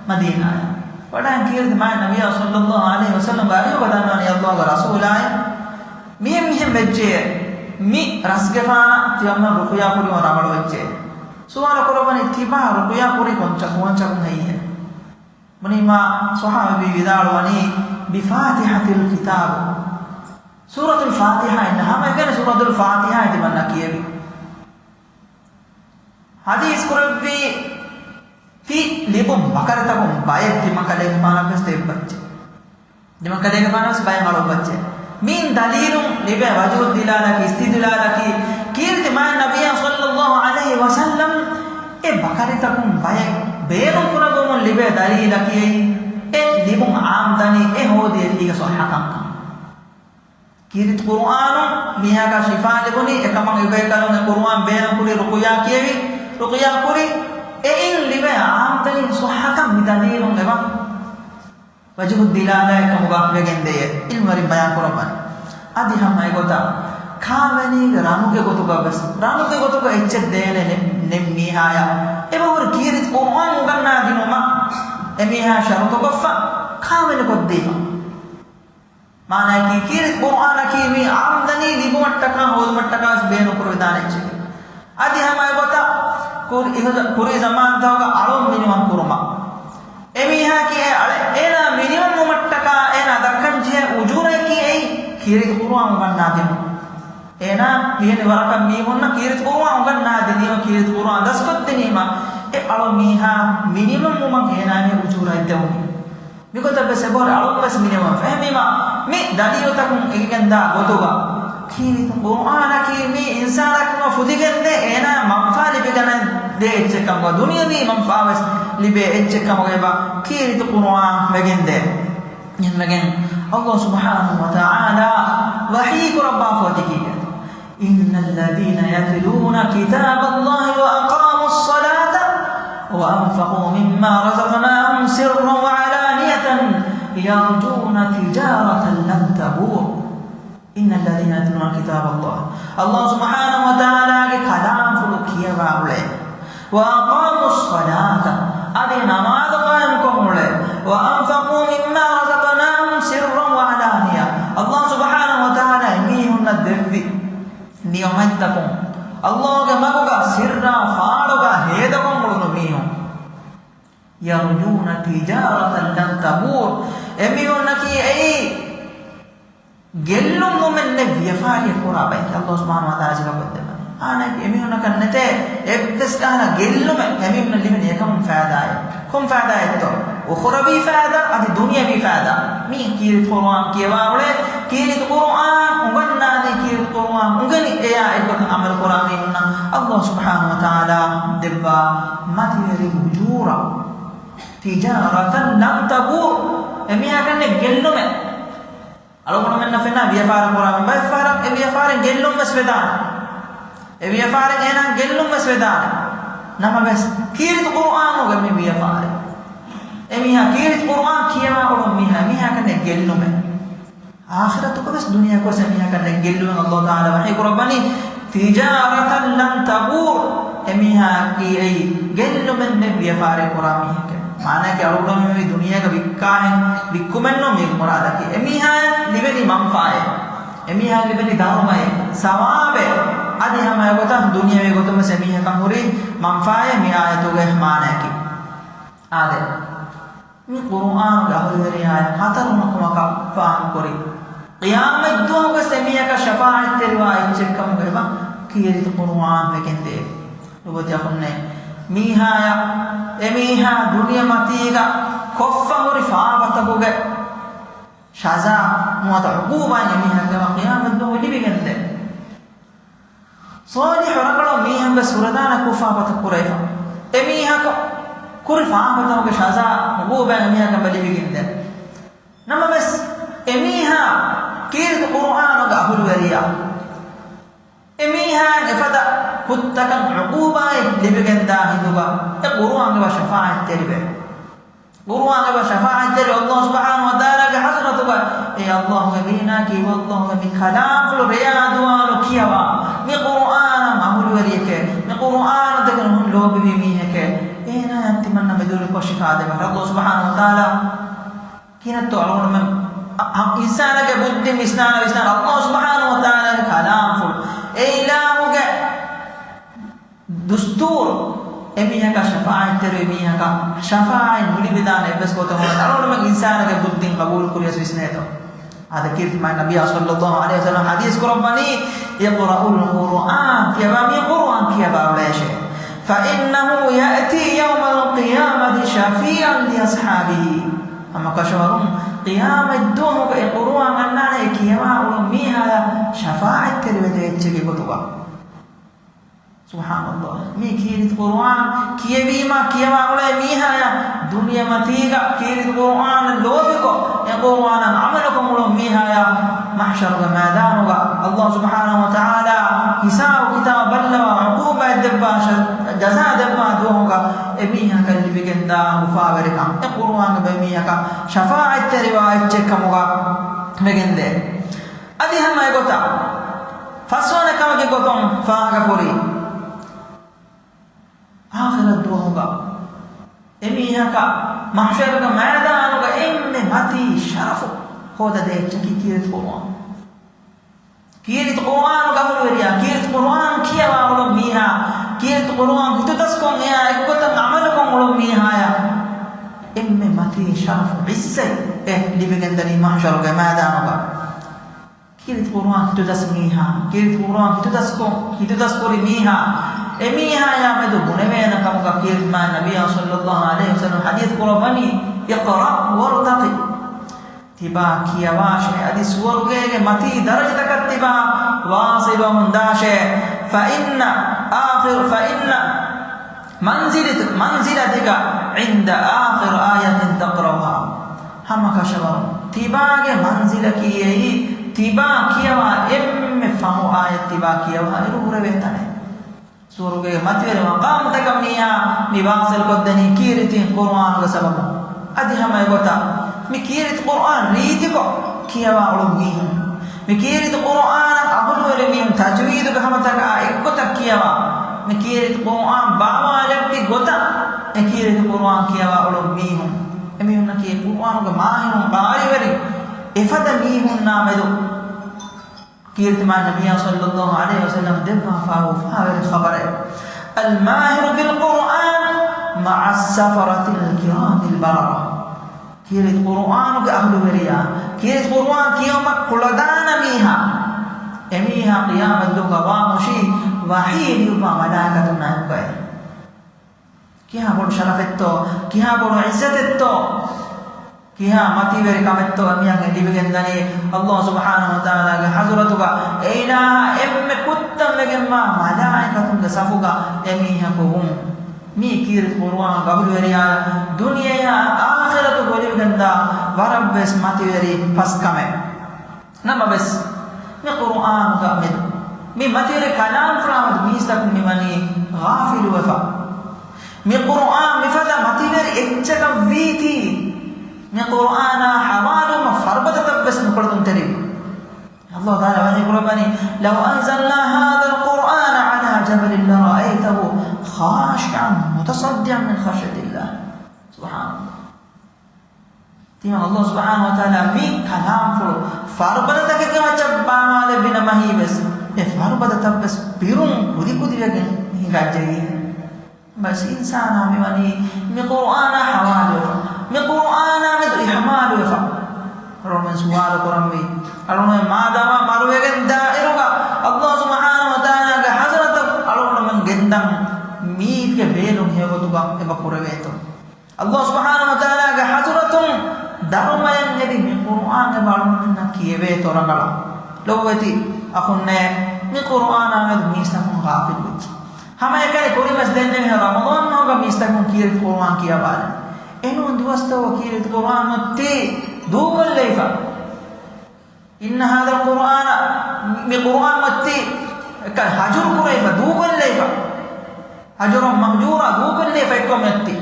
މަދީނާއަށް. ވަޑައިގެން ކީރިތި މާތް ނަބިއްޔާ ޞައްލައްލާހު ޢަލައިހި ވަސައްލަމްގެ އަރިހުގަ ދަންނަވަނީ ﷲގެ ރަސޫލާއޭ، މިހެން މިހެން ވެއްޖެޔޭ، މި ރަސްގެފާނަށް ތިމަންމެން ރުޤުޔާ ކުރީމަ ރަނގަޅުވެއްޖެ. ސުވާލު ކުރައްވަނީ ތިބާ ރުޤުޔާ ކުރީ ކޮންޗަ-، ކޮންޗަކުން ހެއްޔޭ؟ ބުނީމާ ޞަޙާބީ ވިދާޅުވަނީ، بفاتحة الكتاب. ސޫރަތުލް ފާތިޙާ އިންނަ ހަމައެކަނި ސޫރަތުލް ފާތިޙާ ތިމަންނަ ކިޔެވި. ޙަދީޘް ކުރެއްވީ ތި ލިބުން ބަކަރިތަކުން ބައެއް ތިމަންކަލޭގެފާނަށް ވެސް ދެއްވައްޗޭ. ތިމަންކަލޭގެފާނަށް ވެސް ބައެއް އަޅުއްވައްޗޭ. މިއިން ދަލީލުން ލިބޭ ވަޖުހުއްދިލާލަކީ، އިސްތިދުލާލަކީ، ކީރިތި މާތް ނަބިއްޔާ ޞައްލައްލާހު ޢަލައިހި ވަސައްލަމް އެ ބަކަރިތަކުން ބައެއް ބޭނުން ކުރެއްވުމުން ލިބޭ ދަލީލަކީ، އެ ލިބުން އާމްދަނީ އެ ހޯދި އެއްލީގެ ޞައްޙަކަންކަން. ކީރިތި ޤުރުއާނުން މީހާގަ ޝިފާ ލިބުނީ، އެކަމަށް އެބޭކަލުން އެ ޤުރުއާން ބޭނުން ކުރި، ރުޤުޔާ ކިޔެވި، ރުޤުޔާ ކުރި، އެއިން ލިބޭ އާމްދަނީ ޞައްޙަކަން މި ދަލީލުން އެބަ ވަޖުހުއްދިލާލާއެއް ކަމުގަ ވެގެންދެޔޭ ޢިލްމުވެރިން ބަޔާން ކުރައްވަނީ. އަދި ހަމަ އެގޮތަށް ކާވެނީގެ ރަނުގެ ގޮތުގަ ވެސް، ރަނުގެ ގޮތުގަ އެއްޗެއް ދޭނެ ނެ-، ނެތް މީހާޔަށް އެބަހުރި ކީރިތި ޤުރުއާން އުނގަންނާދިނުމަށް އެމީހާ ޝަރުތުކޮށްފަ ކާވެނި ކޮށްދީފަ. މާނައަކީ، ކީރިތި ޤުރުއާނަކީ މީ އާމްދަނީ ލިބުމަށްޓަކާ ހޯދުމަށްޓަކާ ވެސް ބޭނުންކުރެވިދާނެ އެއްޗެކޭ. އަދި ހަމަ އެގޮތަށް ކުރި-، އިހުދަ-، ކުރީ ޒަމާންތަކުގަ އަޅުން މިނިވަން ކުރުމަށް އެމީހާއަކީ އެ އަޅެ-، އޭނާ މިނިވަންވުމަށްޓަކާ އޭނާ ދައްކަން ޖެހޭ އުޖޫރައަކީ އެއީ ކީރިތި ޤުރުއާން އުނގަންނާދިނުން. އޭނާ މިވެނި ވަރަކަށް މީހުންނަށް ކީރިތި ޤުރުއާން އުނގަންނާދިނީމަ، ކީރިތި ޤުރުއާން ދަސްކޮށްދިނީމަ، އެ އަޅު މީހާ މިނިވަންވުމަށް އޭނާއަށް އުޖޫރައެއް ދެވުނީ. މިގޮތަށް ވެސް އެބަހުރި އަޅުން ވެސް މިނިވަން. އެހެންވީމަ، މި ދަލީލުތަކުން އެނގިގެންދާ ގޮތުގަ ކީރިތި ޤުރުއާނަކީ މީ އިންސާނާ ފުދިގެންދޭ، އޭނާ މަންފާ ލިބިގެންދޭ އެއްޗެއްކަމުގަ، ދުނިޔަވީ މަންފާވެސް ލިބޭ އެއްޗެއްކަމުގައިބަ ކީރިތި ޤުރުއާން ވެގެންދޭ. އެހެންވެގެން ﷲ ސުބްޙާނަހޫ ވަތަޢާލާ ވަޙީ ކުރައްވާފަ އޮތީ ކީކޭތޯ؟ إن الذين يتلون كتاب الله وأقاموا الصلاة وأنفقوا مما رزقناهم سرا وعلانية يرجون تجارة لن تبور. إن الذين يتلون كتاب الله، ﷲ ސުބްޙާނަހޫ ވަތަޢާލާގެ ކަލާމްފުޅު ކިޔަވާ އުޅޭ. وأقاموا الصلاة، އަދި ނަމާދު ޤާއިމްކޮށް އުޅޭ. وأنفقوا مما رزقناهم سرا وعلانية، ﷲ ސުބްޙާނަހޫ ވަތަޢާލާ އެމީހުންނަށް ދެއްވި ނިޢުމަތްތަކުން، ﷲގެ މަގުގަ ސިއްރާ ފާޅުގަ ހޭދަކޮށް އުޅުނު މީހުން. يرجون تجارة لن تبور، އެމީހުންނަކީ އެއީ ގެއްލުންވުމެއް ނެތް ވިޔަފާރިއެއް ކުރާ ބައެކޭ. ﷲ ސުބްޙާނަހޫ ވަތަޢާލާ ސިފަކޮށްދެއްވަނީ. އާނައަކީ އެމީހުންނަކަށް ނެތޭ އެއްވެސް ގާނަ ގެއްލުމެއް، އެމީހުންނަށް ލިބެނީ އެކަމުން ފައިދާއެއް. ކޮން ފައިދާއެއްތޯ؟ އުޚުރަވީ ފައިދާ، އަދި ދުނިޔަވީ ފައިދާ. މީ ކީރިތި ޤުރުއާން ކިޔަވާ އުޅޭ، ކީރިތި ޤުރުއާން އުނގަންނާނީ، ކީރިތި ޤުރުއާން އުނގެނި އެޔާ އެއްގޮތަށް ޢަމަލު ކުރާ މީހުންނަށް ﷲ ސުބްޙާނަހޫ ވަތަޢާލާ ދެއްވާ މަތިވެރި އުޖޫރަ. تجارة لن تبور، އެމީހަކަށް ނެތް ގެއްލުމެއް. އަޅުގަނޑުމެންނަށް ފެންނަ ވިޔަފާރި ކުރާ މި ބައެއް ފަހަރަށް އެ ވިޔަފާރިން ގެއްލުން ވެސް ވެދާނެ. އެ ވިޔަފާރިން އޭނާ ގެއްލުން ވެސް ވެދާނެ. ނަމަވެސް ކީރިތި ޤުރުއާނުގެ މި ވިޔަފާރި. އެމީހާ ކީރިތި ޤުރުއާން ކިޔަވާ އުޅުނު މީހާ، އެމީހާކަށް ނެތް ގެއްލުމެއް. އާޚިރަތުގަ ވެސް ދުނިޔެއަކު ވެސް އެމީހާކަށް ނެތް ގެއްލުމެއް. ﷲ ތަޢާލާ ވަޙީ ކުރައްވަނީ، تجارة لن تبور، އެމީހާއަކީ އެއީ ގެއްލުމެއް ނެތް ވިޔަފާރި ކުރާ މީހެކޭ. މާނައަކީ އަޅުގަނޑުމެން މި ދުނިޔޭގަ ވިއްކާހެން ވިއްކުމެއްނޫން މީގެ މުރާދަކީ. އެމީހާއަށް ލިބެނީ މަންފާއެއް. އެމީހާއަށް ލިބެނީ ދަރުމައެއް، ސަވާބެއް. އަދި ހަމަ އެގޮތަށް ދުނިޔަވީ ގޮތުން ވެސް އެމީހަކަށް ހުރީ މަންފާއެއް މި އާޔަތުގެ މާނައަކީ. އާދެ، މި ޤުރުއާނުގެ އަހުލުވެރިޔާ ހަތަރު ނުކުމަކަށް ފާހަގަކުރި. ޤިޔާމަތްދުވަހުގެ އެމީހަކަށް ޝަފާޢަތްތެރިވާ އެއްޗެއްކަމުގައި ކީރިތި ޤުރުއާން ވެގެންދޭ. ލޮބުވެތި އަޚުންނޭ، މީހާޔަށް އެމީހާ ދުނިޔެމަތީގަ ކޮށްފަ ހުރި ފާފަތަކުގެ ޝަޒާ ނުވަތަ ޢުޤޫބާތް އެމީހާގެ ޤިޔާމަތްދުވަހު ލިބިގެންދޭ. ޞާލިޙު ރަނގަޅު މީހުން ވެސް ހުރެދާނެ ކުށް ފާފަތައް ކުރެވިފަ. އެމީހަކު ކުރި ފާފަތަކުގެ ޝަޒާ ޢުޤޫބާތް އެމީހަކަށް ލިބިގެންދޭ. ނަމަވެސް، އެމީހާ ކީރިތި ޤުރުއާނުގެ އަހުލުވެރިޔާ. އެމީހާއަށް އެފަދަ ކުށްތަކަށް ޢުޤޫބާތް ލިބިގެންދާ ހިނދުގަ އެ ޤުރުއާން އެބަ ޝަފާޢަތްތެރިވޭ. ޤުރުއާން އެބަ ޝަފާޢަތްތެރި ﷲ ސުބްޙާނަހޫ ވަތަޢާލާގެ ޙަޟްރަތުގަ، އޭ ﷲގެ ދީނާ ކީ ﷲގެ މި ކަލާމްފުޅު ރެޔާ ދުވާލު ކިޔަވާ، މި ޤުރުއާނަށް އަހުލުވެރިއެކޭ، މި ޤުރުއާނަށް ދެކެން ހުން ލޯބިވި މީހެކޭ، އޭނާއަށް ތިމަންނަ މެދުވެރިކޮށް ޝިފާ ދެއްވާ. ﷲ ސުބްޙާނަހޫ ވަތަޢާލާ ކިހިނެއްތޯ އަޅުގަނޑުމެން އަ-، އަ-، އިންސާނާގެ ބުއްދި ވިސްނާނަ ވިސްނާނަ ﷲ ސުބްޙާނަހޫ ވަތަޢާލާގެ ކަލާމްފުޅު، އެ އިލާހުގެ ދުސްތޫރު، އެމީހަކަށް ޝަފާޢަތްތެރިވި މީހަކަށް ޝަފާޢަތް ނުލިބިދާނެ އެއްވެސް ގޮތެއް ހުންނަ އަޅުގަނޑުމެން އިންސާނާގެ ބުއްދިން ޤަބޫލު ކުރިޔަސް ވިސްނޭތޯ. އާދެ، ކީރިތި މާތް ނަބިއްޔާ ޞައްލައްލާހު ޢަލައިހި ވަސައްލަމަ ޙަދީޘް ކުރައްވަނީ، اقرؤوا القرآن، ކިޔަވާ މި ޤުރުއާން ކިޔަވާ އުޅޭށޭ. فإنه يأتي يوم القيامة شفيعا لأصحابه. ހަމަކަށަވަރުން ޤިޔާމަތްދުވަހުގަ އެ ޤުރުއާން އަންނާނެ އެ ކިޔަވާ އުޅުނު މީހާޔަށް ޝަފާޢަތްތެރިވެދޭ އެއްޗެއްގެ ގޮތުގަ. ސުބްޙާނަﷲ. މީ ކީރިތި ޤުރުއާން ކިޔެވީމާ ކިޔަވާ އުޅޭ މީހާޔަށް ދުނިޔެމަތީގަ ކީރިތި ޤުރުއާނަށް ލޯބިކޮށް، އެ ޤުރުއާނަށް ޢަމަލުކޮށް އުޅުނު މީހާޔަށް މަޙްޝަރުގެ މައިދާނުގަ ﷲ ސުބްޙާނަހޫ ވަތަޢާލާ ހިސާބު ކިތާބު ބައްލަވާ، ޢުޤޫބާތް ދެއްވާ، ޝަ-، ޖަޒާ ދެއްވާ ދުވަހުގަ އެމީހަކަށް ލިބިގެންދާ އުފާވެރިކަން، އެ ޤުރުއާން އެބަ އެމީހަކަށް ޝަފާޢަތްތެރިވާ އެއްޗެއްކަމުގަ ވެގެންދޭ. އަދި ހަމަ އެގޮތަށް ފަސްވަނަ ކަމެއްގެ ގޮތުން ފާހަގަކުރީ، އާޚިރަތް ދުވަހުގަ އެމީހަކަށް މަޙްޝަރުގެ މައިދާނުގަ އެންމެ މަތީ ޝަރަފު ހޯދަދޭ އެއްޗަކީ ކީރިތި ޤުރުއާން. ކީރިތި ޤުރުއާނުގެ އަހުލުވެރިޔާ، ކީރިތި ޤުރުއާން ކިޔަވާ އުޅުން މީހާ، ކީރިތި ޤުރުއާން ހިތުދަސްކޮށް އެއާ އެއްގޮތަށް ޢަމަލުކޮށް އުޅުން މީހާޔަށް އެންމެ މަތީ ޝަރަފު ޢިއްޒަތް އެ ލިބިގެންދަނީ މަޙްޝަރުގެ މައިދާނުގަ. ކީރިތި ޤުރުއާން ހިތުދަސް މީހާ، ކީރިތި ޤުރުއާން ހިތުދަސްކޮށް، ހިތުދަސްކުރި މީހާ، އެމީހާޔާ މެދު ބުނެވޭނެ ކަމުގަ ކީރިތި މާތް ނަބިއްޔާ ޞައްލައްލާހު ޢަލައިހި ވަސައްލަމަ ޙަދީޘް ކުރައްވަނީ، "اقرأ وارتق." ތިބާ ކިޔަވާށޭ، އަދި ސުވަރުގޭގެ މަތީ ދަރަޖަތަކަށް ތިބާ ވާޞިލުވަމުން ދާށޭ. فإن آخر، فإن منزلت، منزلتك عند آخر آية تقرأها. ހަމަކަށަވަރުން ތިބާގެ މަންޒިލަކީ އެއީ، ތިބާ ކިޔަވާ އެންމެ ފަހު އާޔަތް ތިބާ ކިޔަވާ އިރު ހުރެވޭ ތަނެއް. ސުވަރުގޭގެ މަތިވެރި މަޤާމުތަކަށް މީހާ މި ވާޞިލް ކޮށްދެނީ ކީރިތި ޤުރުއާނުގެ ސަބަބުން. އަދި ހަމަ އެގޮތަށް މި ކީރިތި ޤުރުއާން ރީތިކޮށް ކިޔަވާ އުޅުން މީހުން، މި ކީރިތި ޤުރުއާނަށް އަހުލުވެރި މީހުން ތަޖްވީދުގެ ހަމަތަކާ އެއްގޮތަށް ކިޔަވާ، މި ކީރިތި ޤުރުއާން ބާވާލެއްވި ގޮތަށް އެ ކީރިތި ޤުރުއާން ކިޔަވާ އުޅުން މީހުން، އެމީހުންނަކީ ޤުރުއާނުގެ މާހިރުން، ޤާރިވެރިން، އެފަދަ މީހުންނާ މެދު ކީރިތި މާތް ނަބިއްޔާ ޞައްލައްލާހު ޢަލައިހި ވަސައްލަމަ ދެއްވާފާވާ އުފާވެރި ޚަބަރެއް، "الماهر بالقرآن مع السفرة الكرام البررة." ކީރިތި ޤުރުއާނުގެ އަހުލުވެރިޔާ، ކީރިތި ޤުރުއާން ކިޔަވުމަށް ކުޅަދާނަ މީހާ، އެމީހާ ޤިޔާމަތްދުވަހުގަ ވާހުށީ ވަޙީ ލިޔުއްވާ މަލާއިކަތުންނާ އެކުގައި. ކިހާ ބޮޑު ޝަރަފެއްތޯ، ކިހާ ބޮޑު ޢިއްޒަތެއްތޯ، ކިހާ މަތިވެރި ކަމެއްތޯ އެމީހަކަށް ލިބިގެންދަނީ. އައްލާހު ސުބްޙާނަހު ވަތަޢާލާގެ ޙަޟްރަތުގަ އޭނާއާ އެންމެ ކުއްތަން ވެގެންވާ މަލާއިކަތުންގެ ސަފުގަ އެމީހަކު ވުން. މީ ކީރިތި ޤުރުއާން އަހުލުވެރިޔާ ދުނިޔެއާ އާޚިރަތު ބޮލިވިގެންދާ ވަރަށްވެސް މަތިވެރި ފަސް ކަމެއް. ނަމަވެސް، މި ޤުރުއާނުގަ މެދު، މި މަތިވެރި ކަލާމްފުޅާ މެދު މީސްތަކުން މިވަނީ ޣާފިލުވެފަ. މި ޤުރުއާން މިފަދަ މަތިވެރި އެއްޗަކަށް ވީތީ، މި ޤުރުއާނާ ޙަވާލުވުމަށް ފަރުބަދަތައް ވެސް ނުކުޅަދުންތެރިވި. އައްލާހު ތަޢާލާ ވަޙީ ކުރައްވަނީ، "لو أنزلنا هذا القرآن على جبل لرأيته خاشعا متصدعا من خشية الله." ސުބްޙާނަﷲ. ތިމަން އައްލާހު ސުބްޙާނަހު ވަތަޢާލާ މި ކަލާމްފުޅު ފަރުބަދަތަކެއްގެ މައްޗަށް ބާވާލެއްވި ނަމަ ހީވެސް، އެ ފަރުބަދަތައްވެސް ބިރުން ކުދިކުދިވެގެން ހިނގައްޖެއީ. ބަސް އިންސާނާ މިވަނީ މި ޤުރުއާނާ ޙަވާލުވެފަ، މި ޤުރުއާނާ މެދު އިހުމާލުވެފަ. އަޅުގަނޑުމެން ސުވާލު ކުރަންވީ، އަޅުގަނޑުމެން މާދާމާ މަރުވެގެން ދާއިރުގަ އައްލާހު ސުބްޙާނަހު ވަތަޢާލާގެ ޙަޟްރަތަށް އަޅުގަނޑުމެން ގެންދަން މީގެ ބޭލުން ހެޔޮގޮތުގަ އެބަ ކުރެވޭތޯ؟ އައްލާހު ސުބްޙާނަހު ވަތަޢާލާގެ ޙަޟްރަތުން ދަރުމަޔަށް އެދި މި ޤުރުއާން އެބަ އަޅުގަނޑުމެންނަށް ކިޔެވޭތޯ ރަނގަޅަށް. ލޮބުވެތި އަޚުންނޭ، މި ޤުރުއާނާ މެދު މީސްތަކުން ޣާފިލުވެއްޖެ. ހަމައެކަނި ކުރިމަސް ދެންނެވިހެން ރަމަޟާން މަހުގަ މީސްތަކުން ކީރިތި ޤުރުއާން ކިޔަވާލެވި. އެނޫން ދުވަސްތަކުގަ ކީރިތި ޤުރުއާން މަތީ ދޫކޮށްލައިފަ. إن هذا القرآن، މި ޤުރުއާން މަތީ ހަޖުރު ކުރައިފަ، ދޫކޮށްލައިފަ. ހަޖުރު މަހްޖޫރާ، ދޫކޮށްލައިފަ އެއްކޮށް މަތީ.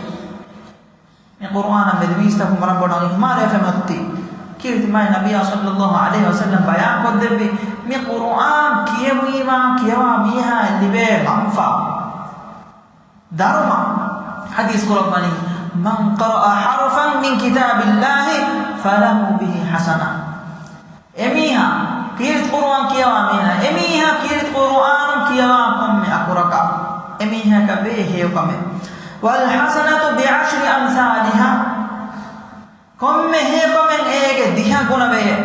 މި ޤުރުއާނަށް މެދު މީސްތަކުން ވަރަށް ބޮޑަށް އިހުމާލުވެފަ މަތީ. ކީރިތި މާތް ނަބިއްޔާ ޞައްލައްލާހު ޢަލައިހި ވަސައްލަމަ ބަޔާން ކޮށްދެއްވި މި ޤުރުއާން ކިޔެވީމާ ކިޔަވާ މީހާއަށް ލިބޭ މަންފާ، ދަރުމަ. ޙަދީޘް ކުރައްވަނީ، من قرأ حرفا من كتاب الله فله به حسنة. އެމީހާ ކީރިތި ޤުރުއާން ކިޔަވާ މީހާ، އެމީހާ ކީރިތި ޤުރުއާނު ކިޔަވާ ކޮންމެ އަކުރަކަށް އެމީހަކަށް ވޭ ހެޔޮކަމެއް. والحسنة بعشر أمثالها. ކޮންމެ ހެޔޮކަމެއް އޭގެ ދިހަ ގުނަވެޔޭ.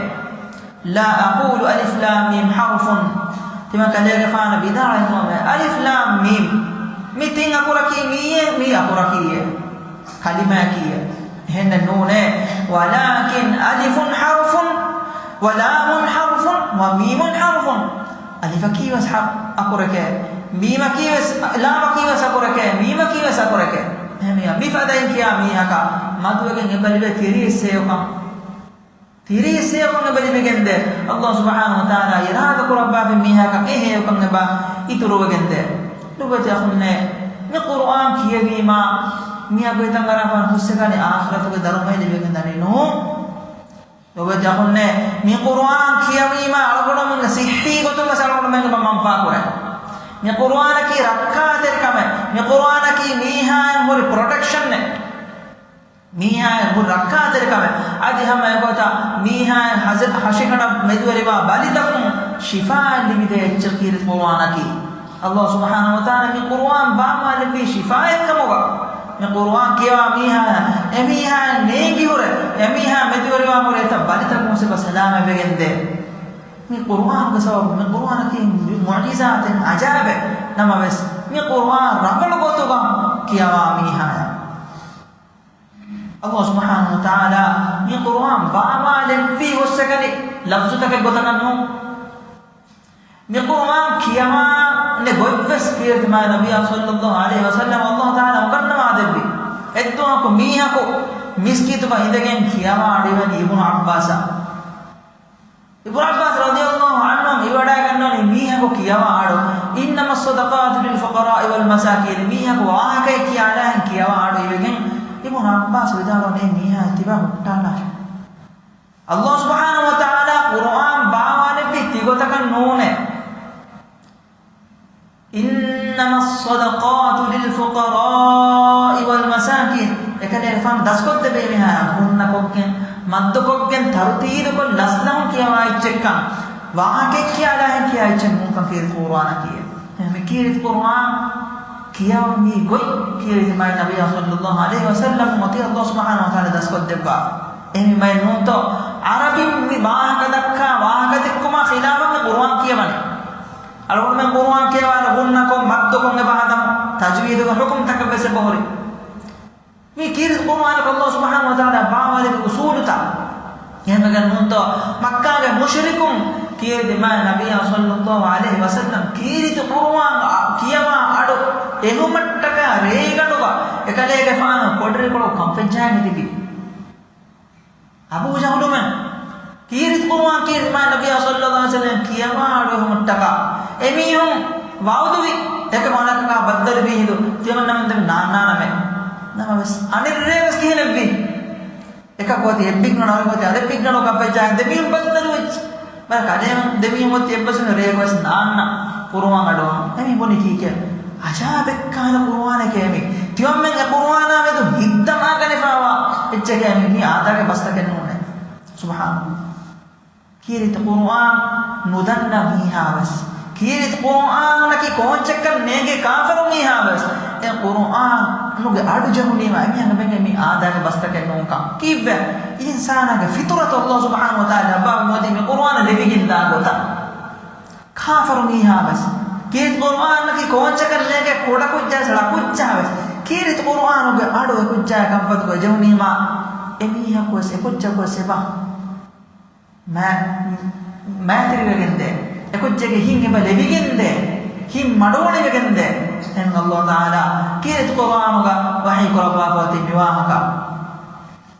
لا أقول ألف لام ميم حرف. ތިމަން ކަލޭގެފާނު ވިދާޅުވެ ނުވަމޭ، އަލިފް ލާމް މީމް، މި ތިން އަކުރަކީ މީއޭ، މީ އަކުރަކީއޭ، ކަލިމައަކީއޭ. އެހެންނެއް ނޫނޭ. ولكن ألف حرف ولام حرف وميم حرف. އަލިފަކީ ވެސް ޙަ-، އަކުރެކޭ. މީމަކީ ވެސް، ލާމަކީ ވެސް އަކުރެކޭ. މީމަކީ ވެސް އަކުރެކޭ. އެހެންވެ، މިފަދައިން ކިޔާ މީހަކަށް މަދުވެގެން އެބަ ލިބޭ ތިރީސް ހެޔޮކަން. ތިރީސް ހެޔޮކަން އެބަ ލިބިގެންދޭ. އައްލާހު ސުބްޙާނަހު ވަތަޢާލާ އިރާދަކުރައްވާފި މީހަކަށް އެ ހެޔޮކަން އެބަ އިތުރުވެގެންދޭ. ލޮބުވެތި އަޚުންނޭ، މި ޤުރުއާން ކިޔެވީމާ، މިއަށް ގޮތަށް އަރާފަން ހުސްއެކަނި އާޚިރަތުގެ ދަރުމައެއް ލިބިގެންދަނީ ނޫން. ލޮބުވެތި އަޚުންނޭ، މި ޤުރުއާން ކިޔަވީމާ އަޅުގަނޑުމެންގެ ޞިއްޙީ ގޮތުން ވެސް އަޅުގަނޑުމެން އެބަ މަންފާ ކުރޭ. މި ޤުރުއާނަކީ ރައްކާތެރިކަމެއް. މި ޤުރުއާނަކީ މީހާއަށް ހުރި ޕްރޮޓެކްޝަނެއް. މީހާއަށް ހުރި ރައްކާތެރިކަމެއް. އަދި ހަމަ އެގޮތަށް މީހާއަށް ހަސި-، ހަށިގަނޑަށް މެދުވެރިވާ ބަލިތަކުން ޝިފާއެއް ލިބިދޭ އެއްޗެއް ކީރިތި ޤުރުއާނަކީ. ﷲ ސުބްޙާނަހޫ ވަތަޢާލާ މި ޤުރުއާން ބާވާލެއްވީ ޝިފާއެއްކަމުގަ. މި ޤުރުއާން ކިޔަވާ މީހާ، އެމީހާ ނޭނގި ހުރެ، އެމީހާ މެދުވެރިވާ ހުރެ އެތައް ބަލިތަކުން ވެސް އެބަ ސަލާމަތްވެގެންދޭ. މި ޤުރުއާނުގެ ސަބަބުން، މި ޤުރުއާނަކީ މުޢުޖިޒާތެއް، ޢަޖާއިބެއް. ނަމަވެސް، މި ޤުރުއާން ރަނގަޅު ގޮތުގަ ކިޔަވާ މީހާޔަށް ﷲ ސުބްޙާނަހޫ ވަތަޢާލާ މި ޤުރުއާން ބާވާލެއްވީ ހުސްއެކަނި ލަފްޒުތަކެއް ގޮތަކަށް ނޫން. މި ޤުރުއާން ކިޔަވާނެ ގޮތްވެސް ކީރިތި މާތް ނަބިއްޔާ ޞައްލައްލާހު ޢަލައިހި ވަސައްލަމަ ﷲ ތަޢާލާ އުނގަންނަވާދެއްވި. އެއްދުވަހަކު މީހަކު މިސްކިތުގަ އިނދެގެން ކިޔަވާ އަޑުއިވަނީ އިބްނު ޢައްބާސަށް. އިބްނު ޢައްބާސް ރަޟިޔައްލާހު ޢަންހުމާ އިވަޑައިގަންނަވަނީ މީހަކު ކިޔަވާ އަޑު، "إنما الصدقات للفقراء والمساكين." މީހަކު ވާހަކައެއް ކިޔާ އަޑު އިވެގެން އިބްނު ޢައްބާސް ވިދާޅުވަނީ މީހާ ތިބާ ހުއްޓާލާށޭ. ﷲ ސުބްޙާނަހޫ ވަތަޢާލާ ޤުރުއާން ބާވާލެއްވީ ތިގޮތަކަށް ނޫނޭ. إنما الصدقات للفقراء والمساكين. އެކަލޭގެފާނު ދަސްކޮށްދެއްވީ މީހާ ހުންނަ ކޮށްގެން، މައްދު ކޮށްގެން، ތަރުތީލުކޮށް، ލަސްލަހުން ކިޔަވާ އެއްޗެއްކަން، ވާހަކައެއް ކިޔާލާހެން ކިޔާ އެއްޗެއް ނޫންކަން ކީރިތި ޤުރުއާނަކީ. އެހެންވެ، ކީރިތި ޤުރުއާން ކިޔަވަންވީ ގޮތް ކީރިތި މާތް ނަބިއްޔާ ޞައްލައްލާހު ޢަލައިހި ވަސައްލަމަ އޮތީ ﷲ ސުބްޙާނަހޫ ވަތަޢާލާ ދަސްކޮށްދެއްވާފަ. އެހެންވީމާ ނޫންތޯ؟ ޢަރަބިން މި ވާހަކަ ދައްކާ ވާހަކަ ދެއްކުމާ ޚިލާފަށް މި ޤުރުއާން ކިޔަވަނީ. އަޅުގަނޑުމެން ޤުރުއާން ކިޔަވާނެ ހުންނަކޮށް، މައްދުކޮށް އެބަ ހަދަމު، ތަޖްވީދުގެ ޙުކުމްތަކެއް ވެސް އެބަހުރި. މި ކީރިތި ޤުރުއާނަކަށް ﷲ ސުބްޙާނަހޫ ވަތަޢާލާ ބާވާލެއްވި އުޞޫލުތައް. އެހެންވެގެން ނޫންތޯ، މައްކާގެ މުޝްރިކުން ކީރިތި މާތް ނަބިއްޔާ ޞައްލައްލާހު ޢަލައިހި ވަސައްލަމަ ކީރިތި ޤުރުއާން އަ، ކިޔަވާ އަޑު އެހުމަށްޓަކާ ރޭގަނޑުގަ އެކަލޭގެފާނު ކޮޓަރިކޮޅު ކަންފައްޖާގެ ތިބި. އަބޫ ޖަހުލުމެން ކީރިތި ޤުރުއާން ކީރިތި މާތް ނަބިއްޔާ ޞައްލައްލާހު ޢަލައިހި ވަސައްލަމަ ކިޔަވާ އަޑު އެހުމަށްޓަކާ އެމީހުން ވަޢުދުވި އެކަމަކާ ބައްދަލުވީ ހިނދު ތިމަންނަމެން ދެން ނާންނާނަމޭ. ނަމަވެސް އަނެއްރޭ ވެސް ކިހިނެއްވީ؟ އެކަކު އޮތީ އެއްބިގްނަޑު، އަނެކަކު އޮތީ އަނެއްބިގްނަޑު ކަންފައްޖާގެ ދެމީހުން ބައްދަލުވެއްޖެ. ބަލަ ކަލޭމެން ދެމީހުން އޮތީ އެއްބަސްވުމެއް ރޭގަ ވެސް ނާންނަ ޤުރުއާން އަޑުއަހަން. އެމީ ބުނި ކީކޭ؟ އަޖާބެއްކާލަ ޤުރުއާނެކޭ މީ. ތިމަންމެން އެ ޤުރުއާނާ މެދު ހިތްދަމާގަނެފާވާ އެއްޗެކޭ މީ. މީ އާދާގެ ބަސްތަކެއް ނޫނޭ. ސުބްޙާނަﷲ. ކީރިތި ޤުރުއާން ނުދަންނަ މީހާވެސް، ކީރިތި ޤުރުއާނަކީ ކޯންޗެއްކަން ނޭނގޭ ކާފަރު މީހާވެސް، އެ ޤުރުއާނުގެ އަޑު ޖެހުނީމަ އެމީހާގެ މީ އާދާގެ ބަސްތަކެއް ނޫންކަން. ކީއްވެ؟ އިންސާނާގެ ފިޠުރަތު ﷲ ސުބްޙާނަހޫ ވަތަޢާލާ ލައްވާފަ ނުވަތީ މި ޤުރުއާނަށް ލެވިގެންދާ ގޮތަށް. ކާފަރު މީހާވެސް، ކީރިތި ޤުރުއާނަކީ ކޯންޗަކަށް ނޭނގޭ ކުޑަކުއްޖާވެސް، ޅަކުއްޖާވެސް، ކީރިތި ޤުރުއާނުގެ އަޑު އެކުއްޖާއަށް ކަންފަތުގަ ޖެހުނީމާ، އެމީހަކުވެސް އެކުއްޖަކުވެސް އެބަ މައި-، މައިތިރިވެގެންދޭ. އެކުއްޖެއްގެ ހިތް އެބަ ލެވިގެންދޭ. ހިތް މަޑުމޮޅިވެގެންދޭ. އެހެން ﷲ ތަޢާލާ ކީރިތި ޤުރުއާނުގަ ވަޙީ ކުރައްވާފަ އޮތީ މިވާހަކަ.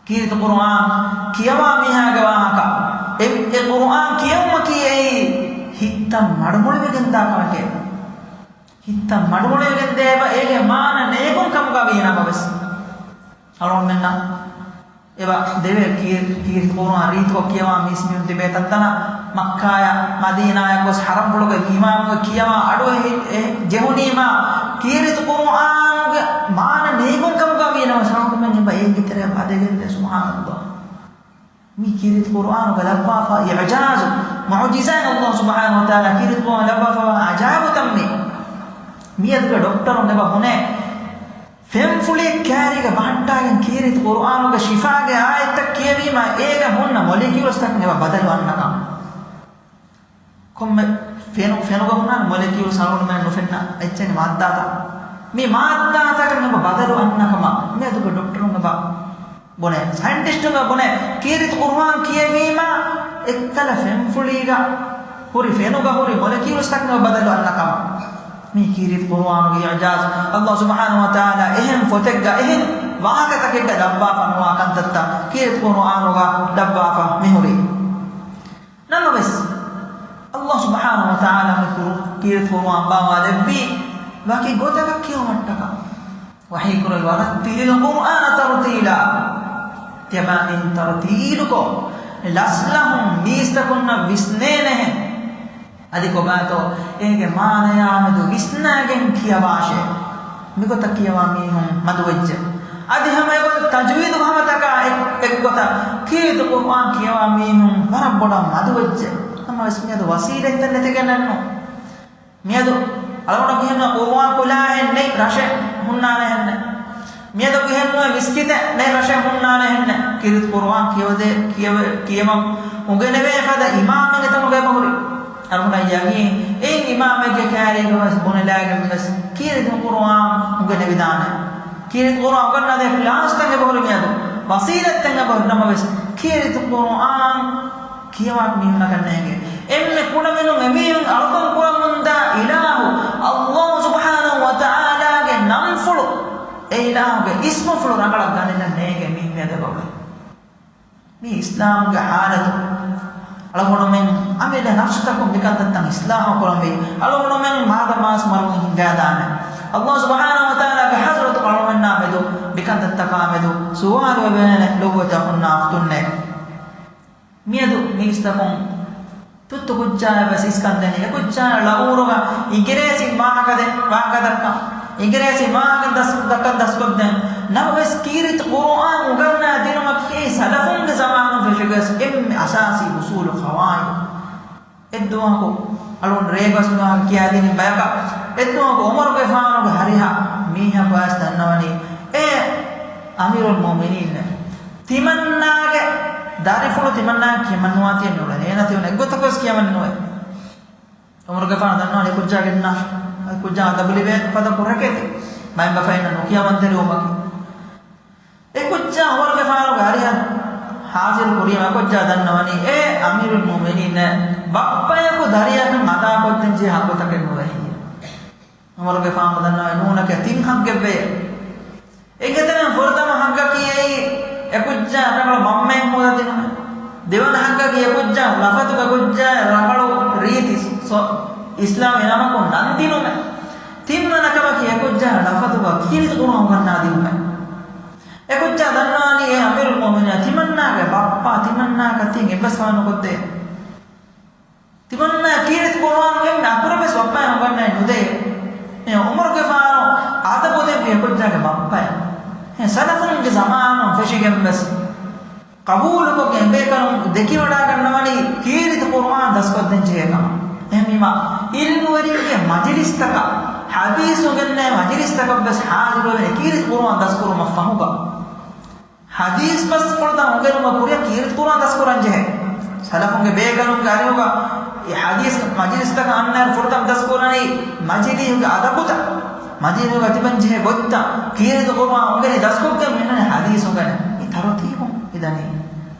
ކީރިތި ޤުރުއާން ކިޔަވާ މީހާގެ ވާހަކަ. އެ، އެ ޤުރުއާން ކިޔެވުމަކީ އެއީ ހިތްތައް މަޑުމޮޅިވެގެންދާ ކަމެކޭ. ހިތްތައް މަޑުމޮޅިވެގެންދޭ އެބަ އޭގެ މާނަ ނޭގުން ކަމުގަ ވީ ނަމަވެސް. އަޅުގަނޑުމެންނަށް އެބަ ދެވޭ ކީ-، ކީރިތި ޤުރުއާން ރީތިކޮށް ކިޔަވާ މީސްމީހުން ތިބޭ ތަންތަނަށް. މައްކާޔަށް މަދީނާޔަށް ގޮސް ޙަރަމްފުޅުގެ އިމާމުގެ ކިޔަވާ އަޑު އެ ހި-، އެ ޖެހުނީމާ، ކީރިތި ޤުރުއާނުގެ މާނަ ނޭގުން ކަމުގަ ވީނަމަ، ސަލާމަތު މެން އެބަ އޭގެ ތެރެއަށް ވަދެގެންދޭ. ސުބްޙާނަﷲ. މި ކީރިތި ޤުރުއާނުގަ ލައްވާފަ އިޢުޖާޒު، މުޢުޖިޒާތް، ﷲ ސުބްޙާނަހޫ ވަތަޢާލާ ކީރިތި ޤުރުއާނު ލައްވާފަވާ އަޖާއިބުތައް މީ. މިއަދުގެ ޑޮކްޓަރުން އެބަ ބުނޭ، ފެންފުޅިއެއް ކާރީގަ ބަހައްޓާގެން ކީރިތި ޤުރުއާނުގެ ޝިފާގެ އާޔަތްތައް ކިޔެވީމާ، އޭގަ ހުންނަ މޮލިކިއުލްސްތަކުން އެބަ ބަދަލު އަންނަކަމަށް. ކޮންމެ ފެނު-، ފެނުގަ ހުންނާނެ މޮލިކިއުލްސް އަޅުގަނޑުމެން ނުފެންނަ އެއްޗެއް މާއްދާތައް. މި މާއްދާތަކަށް އެބަ ބަދަލު އަންނަކަމަށް މިއަދުގެ ޑޮކްޓަރުން އެބަ ބުނޭ، ސައިންޓިސްޓުން އެބަ ބުނޭ، ކީރިތި ޤުރުއާން ކިޔެވީމާ، އެއްކަލަ ފެންފުޅީގަ ހުރި، ފެނުގަ ހުރި މޮލިކިއުލްސްތަކުން އެބަ ބަދަލު އަންނަކަމަށް. މީ ކީރިތި ޤުރުއާނުގެ އިޢުޖާޒު. ﷲ ސުބްޙާނަހޫ ވަތަޢާލާ އެހެން ފޮތެއްގަ އެހެން ވާހަކަތަކެއްގަ ލައްވާފަ ނުވާ ކަންތައްތައް ކީރިތި ޤުރުއާނުގަ ލައްވާފަ މިހުރީ. ނަމަވެސް، ﷲ ސުބްޙާނަހޫ ވަތަޢާލާ މި ޤުރު-، ކީރިތި ޤުރުއާން ބާވާލެއްވީ ވަކި ގޮތަކަށް ކިޔުމަށްޓަކާ. ވަޙީކުރެއްވި، وَرَتِّلِ الْقُرْآنَ تَرْتِيلًا. ތިޔަބައިމީހުން ތަރުތީލުކޮށް، ލަސްލަހުން މީސްތަކުންނަށް ވިސްނޭނެހެން. އަދި ކޮބާތޯ އޭގެ މާނަޔާމެދު ވިސްނާގެން ކިޔަވާށޭ. މިގޮތަށް ކިޔަވާ މީހުން މަދުވެއްޖެ. އަދި ހަމަ އެގޮތަށް ތަޖްވީދު ހަމަތަކާ އެއް-، އެއްގޮތަށް ކީރިތި ޤުރުއާން ކިޔަވާ މީހުން ވަރަށް ބޮޑަށް މަދުވެއްޖެ. ނަމަވެސް މިއަދު ވަސީލަތްތައް ނެތިގެންނު. މިއަދު އަޅުގަނޑަކު ހެންނު ޤުރުއާން ކުލާހެއް ނެތް ރަށެއް ހުންނާނެހެންނެއް. މިއަދަކު ހެންނު މިސްކިތެއް ނެތް ރަށެއް ހުންނާނެހެންނެއް. ކީރިތި ޤުރުއާން ކިޔަވަދޭ، ކިޔަވެ-، ކިޔަމަން އުނގެނެވޭ ފަދަ އިމާމެއް އެތަނުގައި ބަހުރި. އަޅުގަނޑަށް ޔަގީން އެއިން އިމާމެއްގެ ކާރީގަވެސް ބުނެލާގެންވެސް ކީރިތި ޤުރުއާން އުނގެނެވިދާނެ. ކީރިތި ޤުރުއާން އުނގަންނާދޭ ކްލާސްތައް އެބަހުރި މިއަދު. ވަސީލަތްތައް އެބަހުރި ނަމަވެސް ކީރިތި ޤުރުއާން ކިޔަވާ މީހުންނަކަށް ނޭނގެ. އެންމެ ކުޑަމިނުން އެމީހުން އަޅުކަން ކުރަމުންދާ އިލާހު ﷲ ސުބްޙާނަހޫ ވަތަޢާލާގެ ނަންފުޅު، އެ އިލާހުގެ އިސްމުފުޅު ރަނގަޅަށް ގަނެލަން ނޭނގެ މީހުން މިއަދަކަށް. މީ އިސްލާމްގެ ޙާލަތު. އަޅުގަނޑުމެން އަމިއްލަ ނަފްސުތަކުން މިކަންތައްތައް އިސްލާހު ކުރަންވީ. އަޅުގަނޑުމެން މާދަމާސް މަރުވުން ހިނގާދާނެ. ﷲ ސުބްޙާނަހޫ ވަތަޢާލާގެ ޙަޟްރަތު އަޅުގަނޑުމެންނާ މެދު މިކަންތައްތަކާ މެދު ސުވާލު ވެވޭނެ ލޮބުވެތި އަޚުންނާ އުޚްތުންނޭ. މިއަދު މީސްތަކުން ތުއްތު ކުއްޖާއަށް ވެސް އިސްކަން ދެނީ. އެ ކުއްޖާ ޅައުރުގަ އިނގިރޭސި ވާހަކަ ދެ-، ވާހަކަ ދައްކަން، އިނގިރޭސި ވާހަކަ ދަސް-، ދައްކަން ދަސްކޮށްދޭން. ނަމަވެސް ކީރިތި ޤުރުއާން އުނގަންނާ ދިނުމަކީ ސަލަފުންގެ ޒަމާނުން ފެށިގެން އެންމެ އަސާސީ އުޞޫލު ޤަވާޢިދު. އެއްދުވަހަކު އަޅުގަނޑު ރޭގަސް ވާހަކަ ކިޔާދިނީ ބަޔަކަށް. އެއްދުވަހަކު ޢުމަރުގެފާނުގެ ހަރިހަ މީހަކު އައިސް ދަންނަވަނީ، އޭ އަމީރުލް މުއުމިނީން، ތިމަންނާގެ ދަރިފުޅު ތިމަންނާ ކިޔަމަންނުވާތީ ނުޅެނޭ. އޭނަ ތިމަން އެއްގޮތަކަށް ކިޔަމަންނުވޭ. ޢުމަރުގެފާނު ދަންނަވަނީ ކުއްޖާގެ ނަ-، ކުއްޖާ އަދަބު ލިބޭ ފަދަ ކުށެކޭތީ. ބައެއް ބަފައިންނަށް ނުކިޔަމަންތެރިވުމަކީ. އެ ކުއްޖާ ޢުމަރުގެފާނުގެ ހަރިހަށް ޙާޟިރު ކުރީމަ، އެ ކުއްޖާ ދަންނަވަނީ، އޭ އަމީރުލް މުއުމިނީން، ބައްޕަޔަކު ދަރިއަކަށް އަދާކޮށްދޭން ޖެހޭ ޙައްޤުތަކެއް ނުވޭ. ޢުމަރުގެފާނު ދަންނަވަނީ ނޫނެކޭ، ތިން ޙައްޤެއްވޭ. އެނގޭތަނެއް ފުރަތަމަ ޙައްޤަކީ އެއީ އެ ކުއްޖާ ރަނގަޅު މަންމައެއް ހޯދާދިނުމޭ. ދެވަނަ ޙައްޤަކީ އެ ކުއްޖާ ލަފަތުގަ ކުއްޖާ ރަނގަޅު ރީތި ސޮ-، އިސްލާމީ ނަމަކުން ނަންދިނުމޭ. ތިންވަނަ ކަމަކީ އެ ކުއްޖާ ލަފަތުގަ ކީރިތި ޤުރުއާން އުނގަންނާދިނުމޭ. އެ ކުއްޖާ ދަންނަވަނީ އޭ އަމީރުލް މުއުމިނީން، ތިމަންނާގެ ބައްޕާ ތިމަންނާއަކަށް ތިން އެއްބަސް ކަމެއް ނުކޮށްދޭ. ތިމަންނާ ކީރިތި ޤުރުއާނުގެ އެންމެ އަކުރަށް ވެސް ބައްޕަޔަށް އުނގަންނައެއް ނުދޭ. އެ ޢުމަރުގެފާނު އަދަބު ދެއްވި އެ ކުއްޖާގެ ބައްޕަޔަށް. އެ ސަލަފުންގެ ޒަމާނުން ފެށިގެން ވެސް ޤަބޫލުކޮށްގެން ބޭކަލުން ދެކިވަޑާގަންނަވަނީ ކީރިތި ޤުރުއާން ދަސްކޮށްދޭން ޖެހޭ ކަމަށް. އެހެންވީމާ، ޢިލްމުވެރިންގެ މަޖިލިސްތަކަށް، ޙަދީޘް އުނގެންނޭ މަޖިލިސްތަކަށް ވެސް ޙާޟިރުވެވޭނެ ކީރިތި ޤުރުއާން ދަސްކުރުމަށް ފަހުގަ. ޙަދީޘް ބަސްފުޅުތައް އުނގެނުމަށް ކުރިއަށް ކީރިތި ޤުރުއާން ދަސްކުރަން ޖެހޭ. ސަލަފުންގެ ބޭކަލުންގެ އަރިހުގަ އެ ޙަދީޘް މަޖިލިސްތަކަށް އަންނައިރު ފުރަތަމަ ދަސްކުރަނީ މަޖިލީހުގެ އަދަބުތައް، މަޖިލީހުގަ ތިބެން ޖެހޭ ގޮތްތައް، ކީރިތި ޤުރުއާން އުނގެނި ދަސްކޮށްގެން މިންނަނީ ޙަދީޘް އުނގެނެ. މި ތަރުތީބުން މިދަނީ.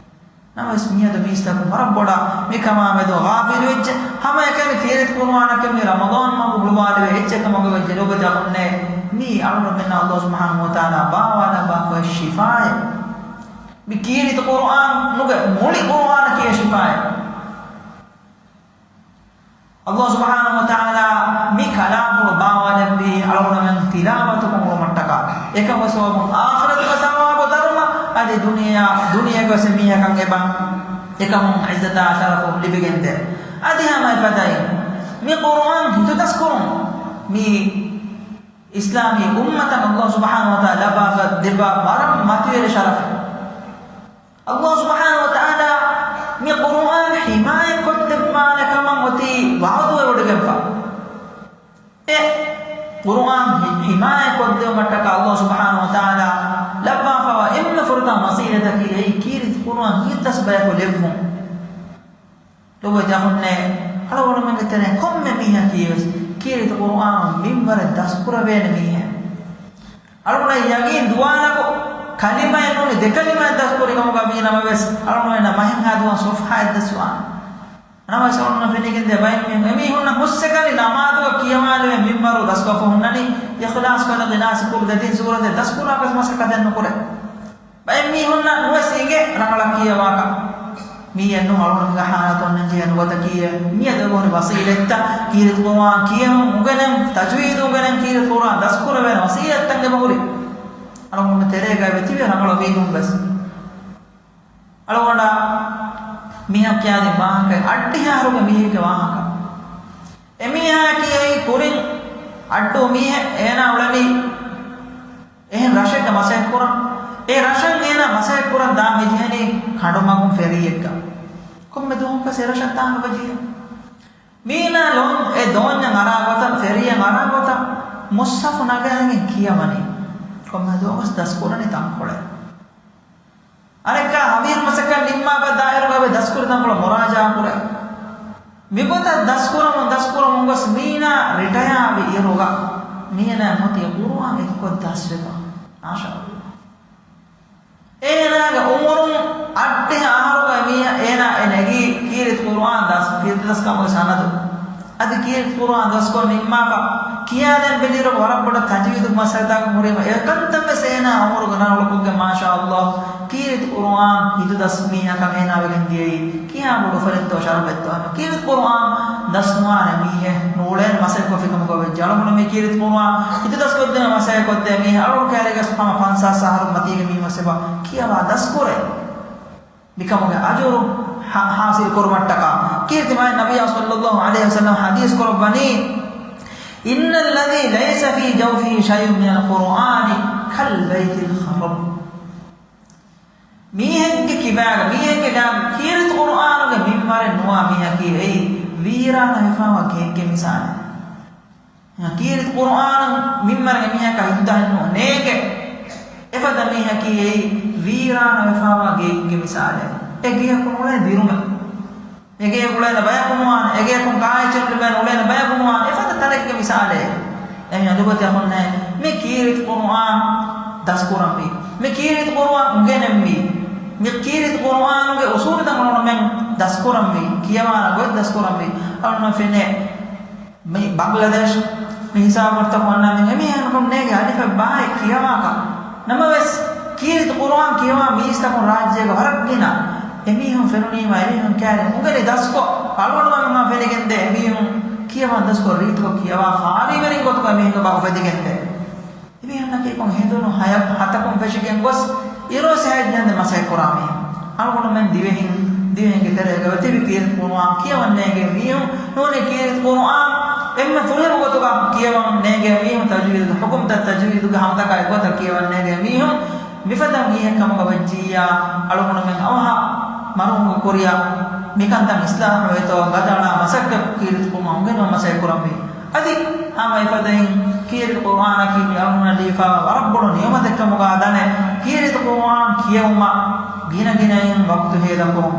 ނަމަވެސް މިއަދު މީސްތަކުން ވަރަށް ބޮޑަށް މިކަމާމެދު ޣާފިލުވެއްޖެ. ހަމައެކަނި ކީރިތި ޤުރުއާނަކަށް މި ރަމަޟާން މަހު ހުޅުވާލެވޭ އެއްޗެއް ކަމުގަ ވެއްޖެ. ލޮބުވެތި އަޚުންނޭ، މީ އަޅުގަނޑުމެންނަށް ﷲ ސުބްޙާނަހޫ ވަތަޢާލާ ބާވާލައްވާފައި ޝިފާއެއް. މި ކީރިތި ޤުރުއާނުގެ މުޅި ޤުރުއާނަކީ ޝިފާއެއް. ﷲ ސުބްޙާނަހޫ ވަތަޢާލާ މި ކަލާމްފުޅު ބާވާލެއްވީ އަޅުގަނޑުމެން ތިލާވަތު ކުރުމަށްޓަކާ. އެކަމަކު ސަބަބުން އާޚިރަތުގެ ސަވާބު ދަރުމަ އަދި ދުނިޔެއާ، ދުނިޔޭގަވެސް އެމީހަކަށް އެބަ އެކަމުން ޢިއްޒަތާ ޝަރަފު ލިބިގެންދޭ. އަދި ހަމަ އެފަދައިން މި ޤުރުއާން ހިތުދަސްކުރުން މި އިސްލާމީ އުއްމަތަށް ﷲ ސުބްޙާނަހޫ ވަތަޢާލާ ލައްވާފަ ދެއްވާ ވަރަށް މަތިވެރި ޝަރަފެއް. ﷲ ސުބްޙާނަހޫ ވަތަޢާލާ މި ޤުރުއާން ޙިމާޔަތްކޮށްދެއްވާނެ ކަމަށް އޮތީ ވަޢުދުވެވޮޑިގެންފަ. އެ ޤުރުއާން ޙި-، ޙިމާޔަތްކޮށްދެއްވުމަށްޓަކާ ﷲ ސުބްޙާނަހޫ ވަތަޢާލާ ލައްވާފަވާ އެންމެ ފުރަތަމަ ވަސީލަތަކީ އެއީ ކީރިތި ޤުރުއާން ހިތްދަސް ބަޔަކު ލެއްވުން. ލޮބުވެތި އަޚުންނޭ، އަޅުގަނޑުމެންގެ ތެރެއިން ކޮންމެ މީހަކީ ވެސް ކީރިތި ޤުރުއާން މިންވަރެއް ދަސްކުރެވޭނެ މީހެއް. އަޅުގަނޑަށް ޔަގީން ދުވާލަކު ކަލިމައެއް ނޫނީ ދެ ކަލިމައެއް ދަސްކުރި ކަމުގަ ވީ ނަމަވެސް، އަޅުގަނޑުމެންނަށް މަހެއްހާ ދުވަހު ޞަފްޙާއެއް ދަސްވާނެ. ނަމަވެސް އަޅުގަނޑު ފެނިގެންދޭ ބައެއް މީހުން، އެމީހުންނަށް ހުސްއެކަނި ނަމާދުގަ ކިޔަވާލެވޭ މިންވަރު ދަސްކޮށްފަ ހުންނަނީ، އިޚްލާޞް، ފަލަޤި، ނާސި ކުރު ދެތިން ސޫރަތެއް ދަސްކުރާކަށް މަސައްކަތެއް ނުކުރޭ. ބައެއް މީހުންނަށް ނުވެސް އިނގޭ ރަނގަޅަށް ކިޔަވާކަށް. މީއެއްނު އަޅުގަނޑުގެ ހާލަތު އޮންނަން ޖެހޭ ނުވަތަ ކީއެއް. މިއަދު އެބަހުރި ވަސީލަތްތައް ކީރިތި ޤުރުއާން ކިޔެމުން އުނގެނެން، ތަޖްވީދު އުނގެނެން، ކީރިތި ޤުރުއާން ދަސްކުރެވޭނެ ވަސީލަތްތައް އެބަހުރި. އަޅުގަނޑު ތެރޭގައި ވެތިވެ ރަނގަޅު މީހުން ވެސް. އަޅުގަނޑަށް މީހަކު ކިޔާދިން ވާހަކަ އަށްޑިހަ އަހަރުގެ މީހެއްގެ ވާހަކަ. އެމީހާ ކިޔައީ ކުރިން އައްޑޫ މީހެއް އޭނާ އުޅެނީ އެހެން ރަށެއްގަ މަސައްކަތް ކުރަން. އެ ރަށަށް އޭނާ މަސައްކަތް ކުރަން ދާން މި ޖެހެނީ ކަނޑުމަގުން ފެރީއެއްގަ. ކޮންމެ ދުވަހަކުވެސް އެ ރަށަށް ދާން ނުބަޖެހޭ. މީނާ ލޯން އެ ދޯންޏަށް އަރާ ގޮތަށް، ފެރީއަށް އަރާ ގޮތަށް މުއްސަފު ނަގައިގެން ކިޔަވަނީ. ކޮންމެ ދުވަހަކުވެސް ދަސްކުރަނީ ތަންކޮޅެއް. އަނެއްކާ ހަވީރު މަސައްކަތް ނިންމާފަ ދާއިރުގަ އެބަ ދަސްކުރި ތަންކޮޅު މުރާޖާ ކުރޭ. މިގޮތަށް ދަސްކުރަމުން ދަސްކުރަމުން ގޮސް މީނާ ރިޓަޔާވި އިރުގަ މީނާ މޮތީ ޤުރުއާން އެކުކޮށް ދަސްވެފަ. މާޝާﷲ. އޭނާގެ އުމުރުން އައްޑިހަ އަހަރުގަ މީހަ-، އޭނާ އެ ނެގީ ކީރިތި ޤުރުއާން ދަސް-، ކީރިތި ދަސްކަމުގެ ސަނަދު. އަދި ކީރިތި ޤުރުއާން ދަސްކޮށް ނިންމާފަ، ކިޔާދޭން ބެލިއިރު ވަރަށް ބޮޑަށް ތަޖްވީދު މައްސަލަތަކުން ހުރީމަ، އެކަންތައްވެސް އޭނާ އުމުރުގެ ނަން އުޅުކުގެ މާޝާﷲ ކީރިތި ޤުރުއާން ހިތުދަސް މީހަކަށް އޭނާވެގެން ދިޔައީ. ކިހާ ބޮޑު އުފަލެއްތޯ ޝަރަފެއްތޯ އެމަ. ކީރިތި ޤުރުއާން ދަސްނުވާނެ މީހެއް ނޫޅޭނެ މަސައްކަތް ކޮށްފިކަމުގަ ވެއްޖެ. އަޅުގަނޑު މި ކީރިތި ޤުރުއާން ހިތުދަސްކޮށްދޭނެ މަސައްކަތް ކޮށްދޭ މީހެއް އަޅުގަނޑު ކައިރީގަސް ހަމަ ފަންސާސް އަހަރު މަތީގެ މީހުން ވެސް އެބަ ކިޔަވާ ދަސްކުރޭ. މިކަމުގެ އަޖުރު ހާ-، ހާސިލް ކުރުމަށްޓަކާ. ކީރިތި މާތް ނަބިއްޔާ ޞައްލައްލާހު ޢަލައިހި ވަސައްލަމަ ޙަދީޘް ކުރައްވަނީ، إن الذي ليس في جوفه شيء من القرآن كالبيت الخرب. މީހެއްގެ ކިބާގަ، މީހެއްގެ ގާގަ ކީރިތި ޤުރުއާނުގެ މިންވަރެއް ނުވާ މީހަކީ އެއީ ވީރާނަ ވެފާވާ ގެއެއްގެ މިސާލެއް. ކީރިތި ޤުރުއާނު މިންވަރެއްގެ މީހަކާ ހިތުދަހައެއް ނުވާ ނޭގެ. އެފަދަ މީހަކީ އެއީ ވީރާނަ ވެފާވާ ގެއެއްގެ މިސާލެއް. އެ ގެޔަކު ނުޅޭ ދިރުމެއް. އެގެޔަކު އުޅޭނެ ބަޔަކު ނުވާނެ، އެގެޔަކުން ކާއެއްޗެއް ލިބޭނެ އުޅޭނެ ބަޔަކު ނުވާނެ، އެފަދަ ތަނެއްގެ މިސާލެއް. އެހެން އަދި އަޚުންނޭ، މި ކީރިތި ޤުރުއާން ދަސްކުރަންވީ، މި ކީރިތި ޤުރުއާން އުނގެނެންވީ، މި ކީރިތި ޤުރުއާނުގެ އުޞޫލުތައް އަޅުގަނޑުމެން ދަސްކުރަންވީ، ކިޔަވާނެ ގޮތް ދަސްކުރަންވީ. އަޅުގަނޑު ފެނޭ މި ބަނގްލަދޭޝް މި ހިސާބު ވަރުތަކުން އަންނަ މި އެމީހުން ނޭގެ އަލިފެއް ބާއެއް ކިޔަވާކަށް. ނަމަވެސް، ކީރިތި ޤުރުއާން ކިޔަވާ މީސްތަކުން ރާއްޖޭގަ ވަރަށް ގިނަ. އެމީހުން ފެނުނީމަ އެމީހުން ކައިރިން އުނގެނި ދަސްކޮށް، އަޅުގަނޑުމެން ފެނިގެންދޭ އެމީހުން ކިޔަވާ ދަސްކޮށް ރީތިކޮށް ކިޔަވާ ޚާރީވެރިން ގޮތުގަ އެމީހުންގެ ބަހު ފެދިގެންދޭ. އެމީހުންނަކީ ކޮން ހެނދުނު ހަޔަ ހަތަކުން ފެށިގެން ގޮސް އިރުއޮއްސެ ހައެއް ޖަހަންދެން މަސައްކަތް ކުރާ މީހުން. އަޅުގަނޑުމެން ދިވެހިން، ދިވެހިންގެ ތެރޭގަ ވެ ތިބި ކީރިތި ޤުރުއާން ކިޔަވަން ނޭނގޭ މީހުން ނޫނީ ކީރިތި ޤުރުއާން އެންމެ ފުރިހަމަ ގޮތުގަ ކިޔަވަން ނޭނގޭ މީހުން ތަޖްވީދުގެ ޙުކުމްތައް ތަޖްވީދުގެ ހަމަތަކާ އެއްގޮތަށް ކިޔަވަން ނޭނގޭ މީހުން މިފަދަ މީހެއް ކަމުގަ ވެއްޖިއްޔާ އަޅުގަނޑުމެން އަވަހަށް މަރުޙޫމުގެ ކުރިއަށް މިކަންތައް އިޞްލާޙުވޭތޯ ގަދައަޅާ މަސައްކަތް ކީރިތި ޤުރުއާން އުނގެނުމަށް މަސައްކަތް ކުރަންވީ. އަދި ހަމަ އެފަދައިން ކީރިތި ޤުރުއާނަކީ މި އަޅުގަނޑަށް ލިބިފައިވާ ވަރަށް ބޮޑު ނިޢުމަތެއް ކަމުގަ ދަނެ، ކީރިތި ޤުރުއާން ކިޔެވުމަށް ގިނަ ގިނައިން ވަޤުތު ހޭދަކުރުން.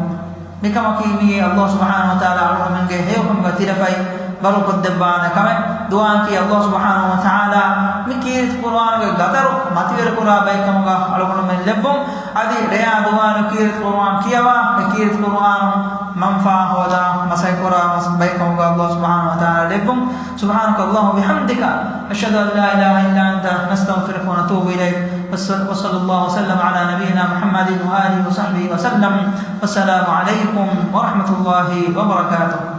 މިކަމަކީ މީ ﷲ ސުބްޙާނަހޫ ވަތަޢާލާ އަޅުގަނޑުމެންގެ ހެޔޮކަމުގަ ތިލަފަތް ވަރުކޮށްދެއްވާނެ ކަމެއް. ދުޢާއަކީ ﷲ ސުބްޙާނަހޫ ވަތަޢާލާ މި ކީރިތި ޤުރުއާނުގެ ގަދަރު މަތިވެރިކުރާ ބައެއްކަމުގަ އަޅުގަނޑުމެން ލެއްވުން. އަދި ރެޔާ ދުވާލު ކީރިތި ޤުރުއާން ކިޔަވާ، އެ ކީރިތި ޤުރުއާނު މަންފާ ހޯދާ މަސައްކަތް ކުރާ ބައެއްކަމުގަ ﷲ ސުބްޙާނަހޫ ވަތަޢާލާ ލެއްވުން. سبحانك اللهم وبحمدك، أشهد أن لا إله إلا أنت، نستغفرك ونتوب إليك. وصل-، وصلى الله وسلم على نبينا محمد وآله وصحبه وسلم. والسلام عليكم ورحمة الله وبركاته.